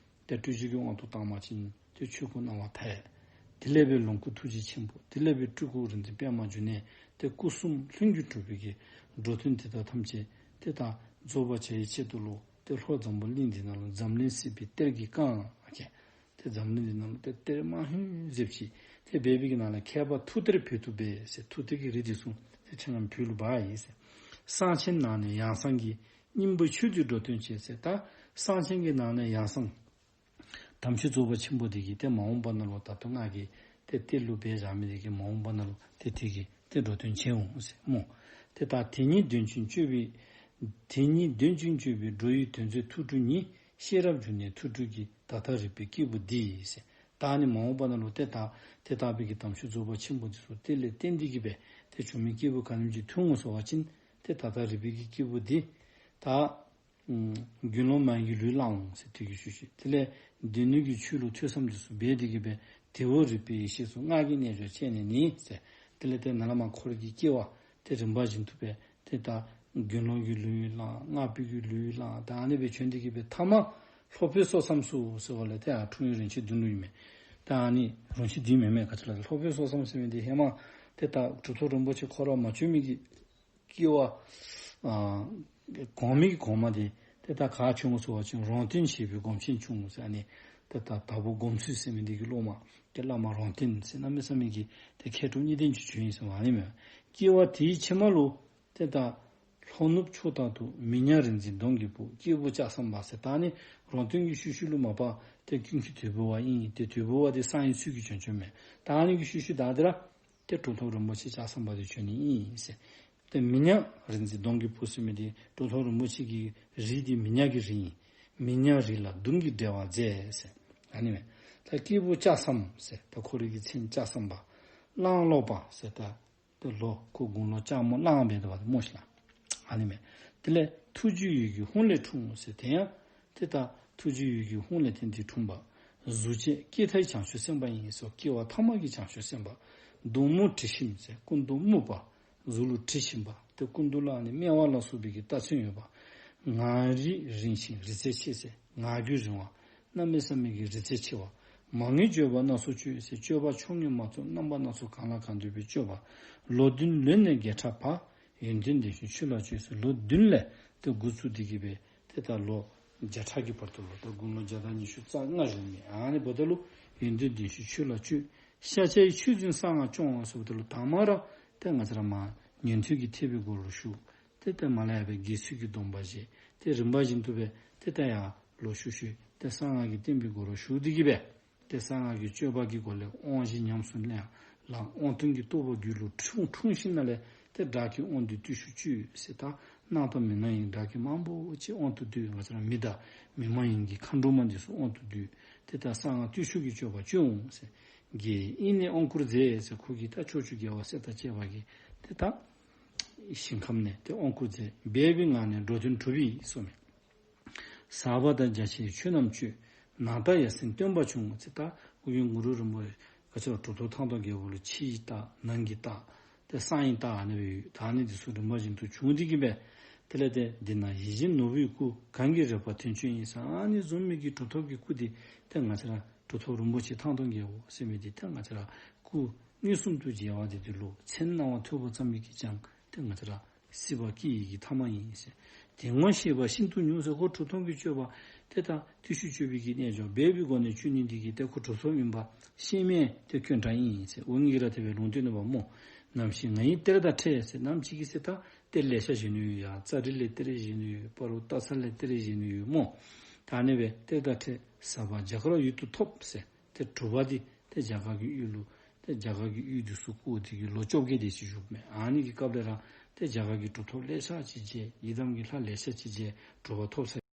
ཏེ་སྤྲུལ་གཞི་གི་དབང་དུ་བཏང་བ་ཅིན་ཏེ་ཆོས་སྐུ་སྣང་བ་མཐའ་ཡས། དེ་ལས་སྦེ་ལོངས་སྐུ་ཐུགས་རྗེ་ཆེན་པོ། དེ་ལས་སྦེ་སྤྲུལ་སྐུ་རིག་འཛིན་པདྨ་འབྱུང་གནས། ཏེ་སྐུ་གསུམ་ལྷུན་གྱིས་གྲུབ་པའི་གི་འགྲོ་དོན་དེ་དག་ཐམས་ཅད་ཏེ་ད་རྫོགས་པར་བྱ་བའི་ཆེད་དུ་ལུ་ཏེ་ལྷོ་འཛམ་བུ་གླིང་འདི་ནང་ལུ་འཛམ་གླིང་སྲིད་པའི་གཏེར་གྱིས་བཀང་། ཨ་ཀྱེ། ཏེ་འཛམ་གླིང་འདི་ནང་ལུ་ཏེ་གཏེར་མ་ཧུན་ཟེར་ཅིག་ཏེ་སྦས་པའི་གི་ནང་ལས་ཁྱད་པར་མཐུ་གཏེར་བོད་དུ་སྦས་ཟེར། མཐུ་གཏེར་གྱི་རིགས་འདི་ཚུ་ཏེ་ཆ་མཉམ་བོད་ལུ་སྦ་ཡི་ཟེར། གསང་ཆེན་ནང་ནས་ཡང་གསང་གི། སྙིང་པོ་ཆོས་འདི་འགྲོ་དོན་བྱེད་ཟེར། ད་གསང་ཆེན་གྱི་ནང་ནས་ཡང་གསང་དམ་ཆོས་རྫོགས་པ་ཆེན་པོ་འདི་གིས་ཏེ་མ་འོངས་པ་ནང་ལུ་ད་ལྟོ་ང་གིས་ཏེ་གཏེར་ལུ་སྦས་བཞག་མི་འདི་གིས་མ་འོངས་པ་ནང་ལུ་ཏེ་དེ་གིས་ཏེ་འགྲོ་དོན་བྱེད་འོང་ཟེར་སྨོ། ཏེ་ད་དེ་ཉིད་དོན་ཅན་སྤྱོད་པའི། དེ་ཉིད་དོན་ཅན་སྤྱོད་པའི་འགྲོ་བའི་དོན་མཛད་ཐུགས་སྤྲུལ་ཉིད། ཤེས་རབ་འབྱུང་གནས་ཐུགས་སྤྲུལ་གྱི། ད་ལྟར་རིག་པའི་སྐྱེས་བུ་འདི་ཟེར། ད་ནི་མ་འོངས་པ་ནང་ལུ་ཏེ་ད་དེ་ལྟ་བུའི་གི་དམ་ཆོས་རྫོགས་པ་ཆེན་པོ་འདི་ཚུ་དེ་ལས་བརྟེན་ཏེ་གིས་སྦེ་ཏེ་བྱུང་མི་སྐྱེས་བུ་ག་ནི་ཅིག་ཐོན་འོང་ཟེར་བ་ཅིན་ཏེ་ད་ལྟར་རིག་པའི་གི་སྐྱེས་བུ་འདི་ད་ཨམ་དགེ་སློང་མ་ཡིན་གྱི་ལུས་བླངས་འོང་ཟེར། དེ་གི་ཤུལ་ཤུལ་དེ་ལས་སྡེ་སྣོད་ཀྱི་ཆོས་ལུ་ཐོས་བསམ་འདི་ཚུ་འབད་དེ་གིས་སྦེ་དེ་འོག་རིག་པའི་ཡེ་ཤེས་སུ། སྔགས་ཀྱི་རྣལ་འབྱོར་སྤྱད་ནས་ནི་ཟེར། དེ་ལས་ཏེ་ནཱ་ལས་མར་འཁོར་གྱི་སྐྱེ་བ་ཏེ་རིམ་པ་བཞིན་དུ་སྦེ་ཏེ་ད་དགེ་སློང་གི་ལུས་བླངས། སྔགས་པའི་གི་ལུས་བླངས། ད་ཨ་ནི་སྦེ་བྱོན་ཏེ་གིས་སྦེ་ཐ་མ་ལྷོ་པའི་སོ་མཚམས་སུ་ཟེར་བ་ལས་ཏེ་ཨ་འཁྲུངས་ཡུལ་རིན་ཆེན་སྡིངས་ལུ་ཨིན་མས། ད་ཨ་ནི་རིན་ཆེན་སྡིངས་མེན་མས། ག་ཅི་ལོ་ལྷོ་པའི་སོ་མཚམས་ཟེར་མི་འདི་ཧེ་མ་ཏེ་ད་གྲུབ་ཐོབ་རིན་པོ་ཆེ་ཁོ་ར་མ་བྱོན་མི་གི་སྐྱེ་བ་ཨ་གོང་མའི་གོང་མ་འདི་ཏེ་ད་ག་བྱོན་འོང་ཟེར་བ་ཅིན་རོང་སྟོན་ཞེས་པའི་སྒོམ་ཆེན་བྱོན་འོང་ཟེར། ཨ་ནི་ཏེ་ད་དྭགས་པོ་སྒོམ་ཚུལ་ཟེར་མི་འདི་གི་སློབ་མ་ཏེ་བླ་མ་རོང་སྟོན་ཟེར་གནམ་མེད་ས་མེད་ཀྱི་ཏེ་མཁས་གྲུབ་གཉིས་ལྡན་ཅིག་བྱོན་ཡི་ཟེར་བ་ཨ་ནི་མས། སྐྱེ་བ་དེའི་ཕྱི་མ་ལུ་ཏེ་ད་ལྷོ་ནུབ་ཕྱོགས་དག་ཏུ་མི་ཉག་རིག་འཛིན་གདོང་གི་བུ། སྐྱེས་བུ་ལྕགས་ཟམ་པ་ཟེར། ད་ཨ་ནི་རོང་སྟོན་གྱི་ཤུལ་ཤུལ་ལུ་མ་པ་ཏེ་ཀུན་མཁྱེན་དོལ་པོ་བ་ཨིན། ཏེ་དོལ་པོ་བ་འདི་གསང་བའི་ཚུལ་གྱིས་བྱོན་བྱོནམ་མས། ད་ཨ་ནི་གི་ཤུལ་ཤུལ་བདའ་སྟེ་ར་ཏེ་གྲུབ་ཐོབ་རིན་པོ་ཆེ་ལྕགས་ཟམ་པ་འདི་བྱོན་ནི་ཨིན་ཟེར། ཏེ་མི་ཉག་རིག་འཛིན་གདོང་གི་བུ་ཟེར་མི་འདི་གྲུབ་ཐོབ་རིན་པོ་ཆེ་གི་རིགས་འདི་མི་ཉག་གི་རིགས་ཨིན། མི་ཉག་རིགས་ལ་གདོང་གི་འབྲེལ་བ་མཛད་ཟེར། ཨ་ནི་མས། ད་སྐྱེས་བུ་ལྕགས་ཟམ་ཟེར། ད་ཁོ་རའི་གི་མཚན་ལྕགས་ཟམ་པ། གླང་ལོག་པ་ཟེར། ད་ཏེ་ལོ་ཁོ་དགུང་ལོ་ལྕགས་མོ་གླང་འབད་དོ་བ་ཏེ་སྨོ་ཤིག་ལགས། ཨ་ནི་མས། དེ་ལས་ཐུགས་རྗེའི་འོད་ཀྱི་ཧཱུྃ་ལས་འཁྲུངས་ཟེར། དེ་ཡང་ཏེ་ད་ཐུགས་རྗེའི་འོད་ཀྱི་ཧཱུྃ་ལས་བརྟེན་ཏེ་འཁྲུངས་པ། གཟུགས་བྱད་སྐྱེ་མཐའི་བྱང་ཆུབ་སེམས་དཔའ་ཡིན་ཟེར། སྐྱེ་བ་ཐ་མ་གི་བྱང་ཆུབ་སེམས་དཔའ། གདོང་མོ་དྲི་ཞིམ་ཟེར། སྐུ་གདོང་སྨུག་པ། གཟུགས་ལུ་དྲི་ཞིམ་པ། ཏེ་སྐུ་མདོག་ལ་ནི་སྨེ་བ་ལ་སོགས་པའི་གི་རྟགས་མཚན་ཡོད་པ། ངག་རིག་རིང་ཞིང་རིག་རྩལ་ཆེ་ཟེར། ངག་རྒྱུན་རིང་བ། གནམ་མེད་ས་མེད་ཀྱི་རིག་རྩལ་ཆེ་བ། མ་ངེས་སྤྱོད་པ་སྣ་ཚོགས་སྤྱོད་ཟེར། སྤྱོད་པ་ཕྱོགས་ངེས་མ་རྫོགས། རྣམ་པ་སྣ་ཚོགས་གང་ལ་གང་འདུལ་བའི་སྤྱོད་པ། ལོ་བདུན་ལོན་ནས་བརྒྱ་ཕྲག་བར། ཡོན་ཏན་ལྡན་ཞིང་ཆོས་ལ་སྤྱོད་ཟེར། ལོ་བདུན་ལས་ཏེ་འགོ་བཙུགས་ཏེ་གིས་སྦེ་ཏེ་ད་ལོ་བརྒྱ་ཕྲག་གི་བར་དུ་ལུ་ད་དགུང་ལོ་བརྒྱ་དང་ཉི་ཤུ་རྩ་ལྔ་བཞུགས་མི་ཨ་ནི་འབདཝ་ད་ལུ་ཡོན་ཏན་ལྡན་ཞིང་ཆོས་ལ་སྤྱོད། ཤཱཀྱའི་ཆོས་འཛིན་གསང་སྔགས་སྐྱོང་ཟེརཝ་ད་ལུ་དང་པ་ར་ཏེ་ང་བཅས་ར་མར་ཉན་ཐོས་ཀྱི་ཐེག་པའི་སྒོ་ལུ་ཞུགས། ཏེ་ཏེ་མར་ལས་ཡར་སྦེ་དགེ་ཚུལ་གྱི་སྡོམ་པ་བཞེས། ཏེ་རིམ་པ་བཞིན་དུ་སྦེ་ཏེ་ད་ཡར་ལོག་ཤུལ་ཤུལ་ཏེ་གསང་སྔགས་ཀྱི་བསྟན་པའི་སྒོ་ལུ་ཞུགས་ཏེ་གིས་སྦེ་ཏེ་གསང་སྔགས་ཀྱི་སྤྱོད་པ་གི་སྒོ་ལས་དབང་བཞི་ཉམས་སུ་ལེན། ལགས་དབང་དོན་གྱི་རྟོགས་པ་རྒྱུད་ལུ་འཁྲུངས། འཁྲུངས་ཞིནམ་ལས་ཏེ་སྒྲ་གི་དབང་འདུས་བརྟུལ་ཞུགས་སྤྱོད་ཟེར། ད་སྣང་དང་མི་སྣང་བའི་སྒྲ་གི་མང་པོ་ཅིག་དབང་དུ་བསྡུས། ང་བཅས་ར་མི་དང་མི་མ་ཡིན་གྱི་མཁའ་འགྲོ་མ་འདི་ཚུ་དབང་དུ་བསྡུས། ཏེ་ད་གསང་སྔགས་བརྟུལ་ཞུགས་ཀྱི་སྤྱོད་པ་སྤྱོད་འོང་ཟེར། དགེ་དབྱིངས་ནས་དབང་བསྐུར་མཛད་ཟེར། ཁོ་གིས་ད་ཕྱོགས་བཅུའི་རྒྱལ་བ་སྲས་དང་བཅས་པ་གིས་ཏེ་ད་ཞིང་ཁམས་ནས་ཏེ་དབང་བསྐུར་མཛད། སྦས་པའི་ངང་ནས་འགྲོ་དོན་གྲུབ་པའི་གསུངས་མས། ཟབ་པ་དང་རྒྱ་ཆེའི་ཆོས་རྣམས་སྤྱོད། ནགས་དང་ཡ་མཚན་སྟོན་པ་བྱུང་ཟེར། ད་ཨོ་རྒྱན་གུ་རུ་རིན་པོ་ཆེ་ག་ཅི་ལོ་གྲུབ་ཐོབ་ཐང་སྟོང་རྒྱལ་པོ་ལུ་ཕྱི་ཡི་རྟགས་ནང་གི་རྟགས་ཏེ་གསང་ཡི་རྟགས་ཨ་ནི་སྦེ་ཡོད། ད་ཨ་ནི་འདི་ཚུ་རིམ་པ་བཞིན་དུ་བྱུང་སྟེ་གིས་སྦེ་དེ་ལས་ཏེ་འདི་ན་ཡིད་བཞིན་ནོར་བུའི་སྐུ། གང་གིས་རེག་པ་དོན་སྤྱོད་ཡིན་ཟེར། ཨ་ནི་བཟུམ་མའི་གི་གྲུབ་ཐོབ་ཀྱི་སྐུ་འདི་ཏེ་ང་བཅས་ར་གྲུབ་ཐོབ་རིན་པོ་ཆེ་ཐང་སྟོང་རྒྱལ་པོ་ཟེར་མི་འདི་ཏེ་ང་བཅས་ར་སྐུ་མངོན་སུམ་དུ་མཇལ་བ་འདི་འདི་ལུ་མཚན་རྣ་བར་ཐོས་པ་ཙམ་ཅིག་གིས་ཀྱང་ཏེ་ང་བཅས་ར་སྲིད་པ་སྐྱེ་ཡི་གི་ཐ་མ་ཡིན་ཟེར། དེ་ངོ་ཤེས་པ་ཤིན་ཏུ་ཉུང་ཟེར། ཁོ་གྲུབ་ཐོབ་ཀྱི་སྤྱོད་པ་ཏེ་ད་བརྟུལ་ཞུགས་སྤྱོད་པའི་གི་རྣལ་འབྱོར་སྦས་པའི་སྒོ་ནས་སྤྱོད་ནི་འདི་གིས་ཏེ་ཁོ་གྲུབ་ཐོབ་ཨིན་པ་ཤེས་མི་ཏེ་དཀོན་དྲགས་ཨིན་ཟེར། འོ་ངེ་གི་ར་དེ་སྦེ་ལུང་བསྟན་ནུག་པ་སྨོ། ནམ་ཞིག་ང་ཡི་གཏེར་དང་འཕྲད་ཟེར། ནམ་ཅིག་གི་ཚེ་ད་གཏེར་ལེ་ཤ་བཞེས་ནི་ཡོད་ཡ། ཙ་རི་ལས་གཏེར་བཞེས་ནི་ཡོད། སྤ་རོ་སྟག་ཚང་ལས་གཏེར་བཞེས་ནི་ཡོད་སྨོ། ད་ཨ་ནི་སྦེ་གཏེར་དང་འཕྲད། ཟབ་པ་རྒྱ་གར་ཡུལ་དུ་ཐོབ་ཟེར། ཏེ་གྲུབ་པ་འདི་ཏེ་རྒྱ་གར་གྱི་ཡུལ་ལུ་ཏེ་རྒྱ་གར་གྱི་ཡུལ་འདི་ཚུ་བསྐོར་ཏེ་གིས་ལོ་བཅོ་བརྒྱད་དེ་ཅིག་བཞུགས་མས། ཨ་ནི་གི་སྐབས་ལས་ར་ ཏེ་རྒྱ་གར་གྱི་གྲུབ་ཐོབ་ལེ་ཤ་ཅིག་མཇལ། ཡི་དམ་གྱི་ལྷ་ལེ་ཤ་ཅིག་མཇལ། གྲུབ་པ་ཐོབ་ཚར།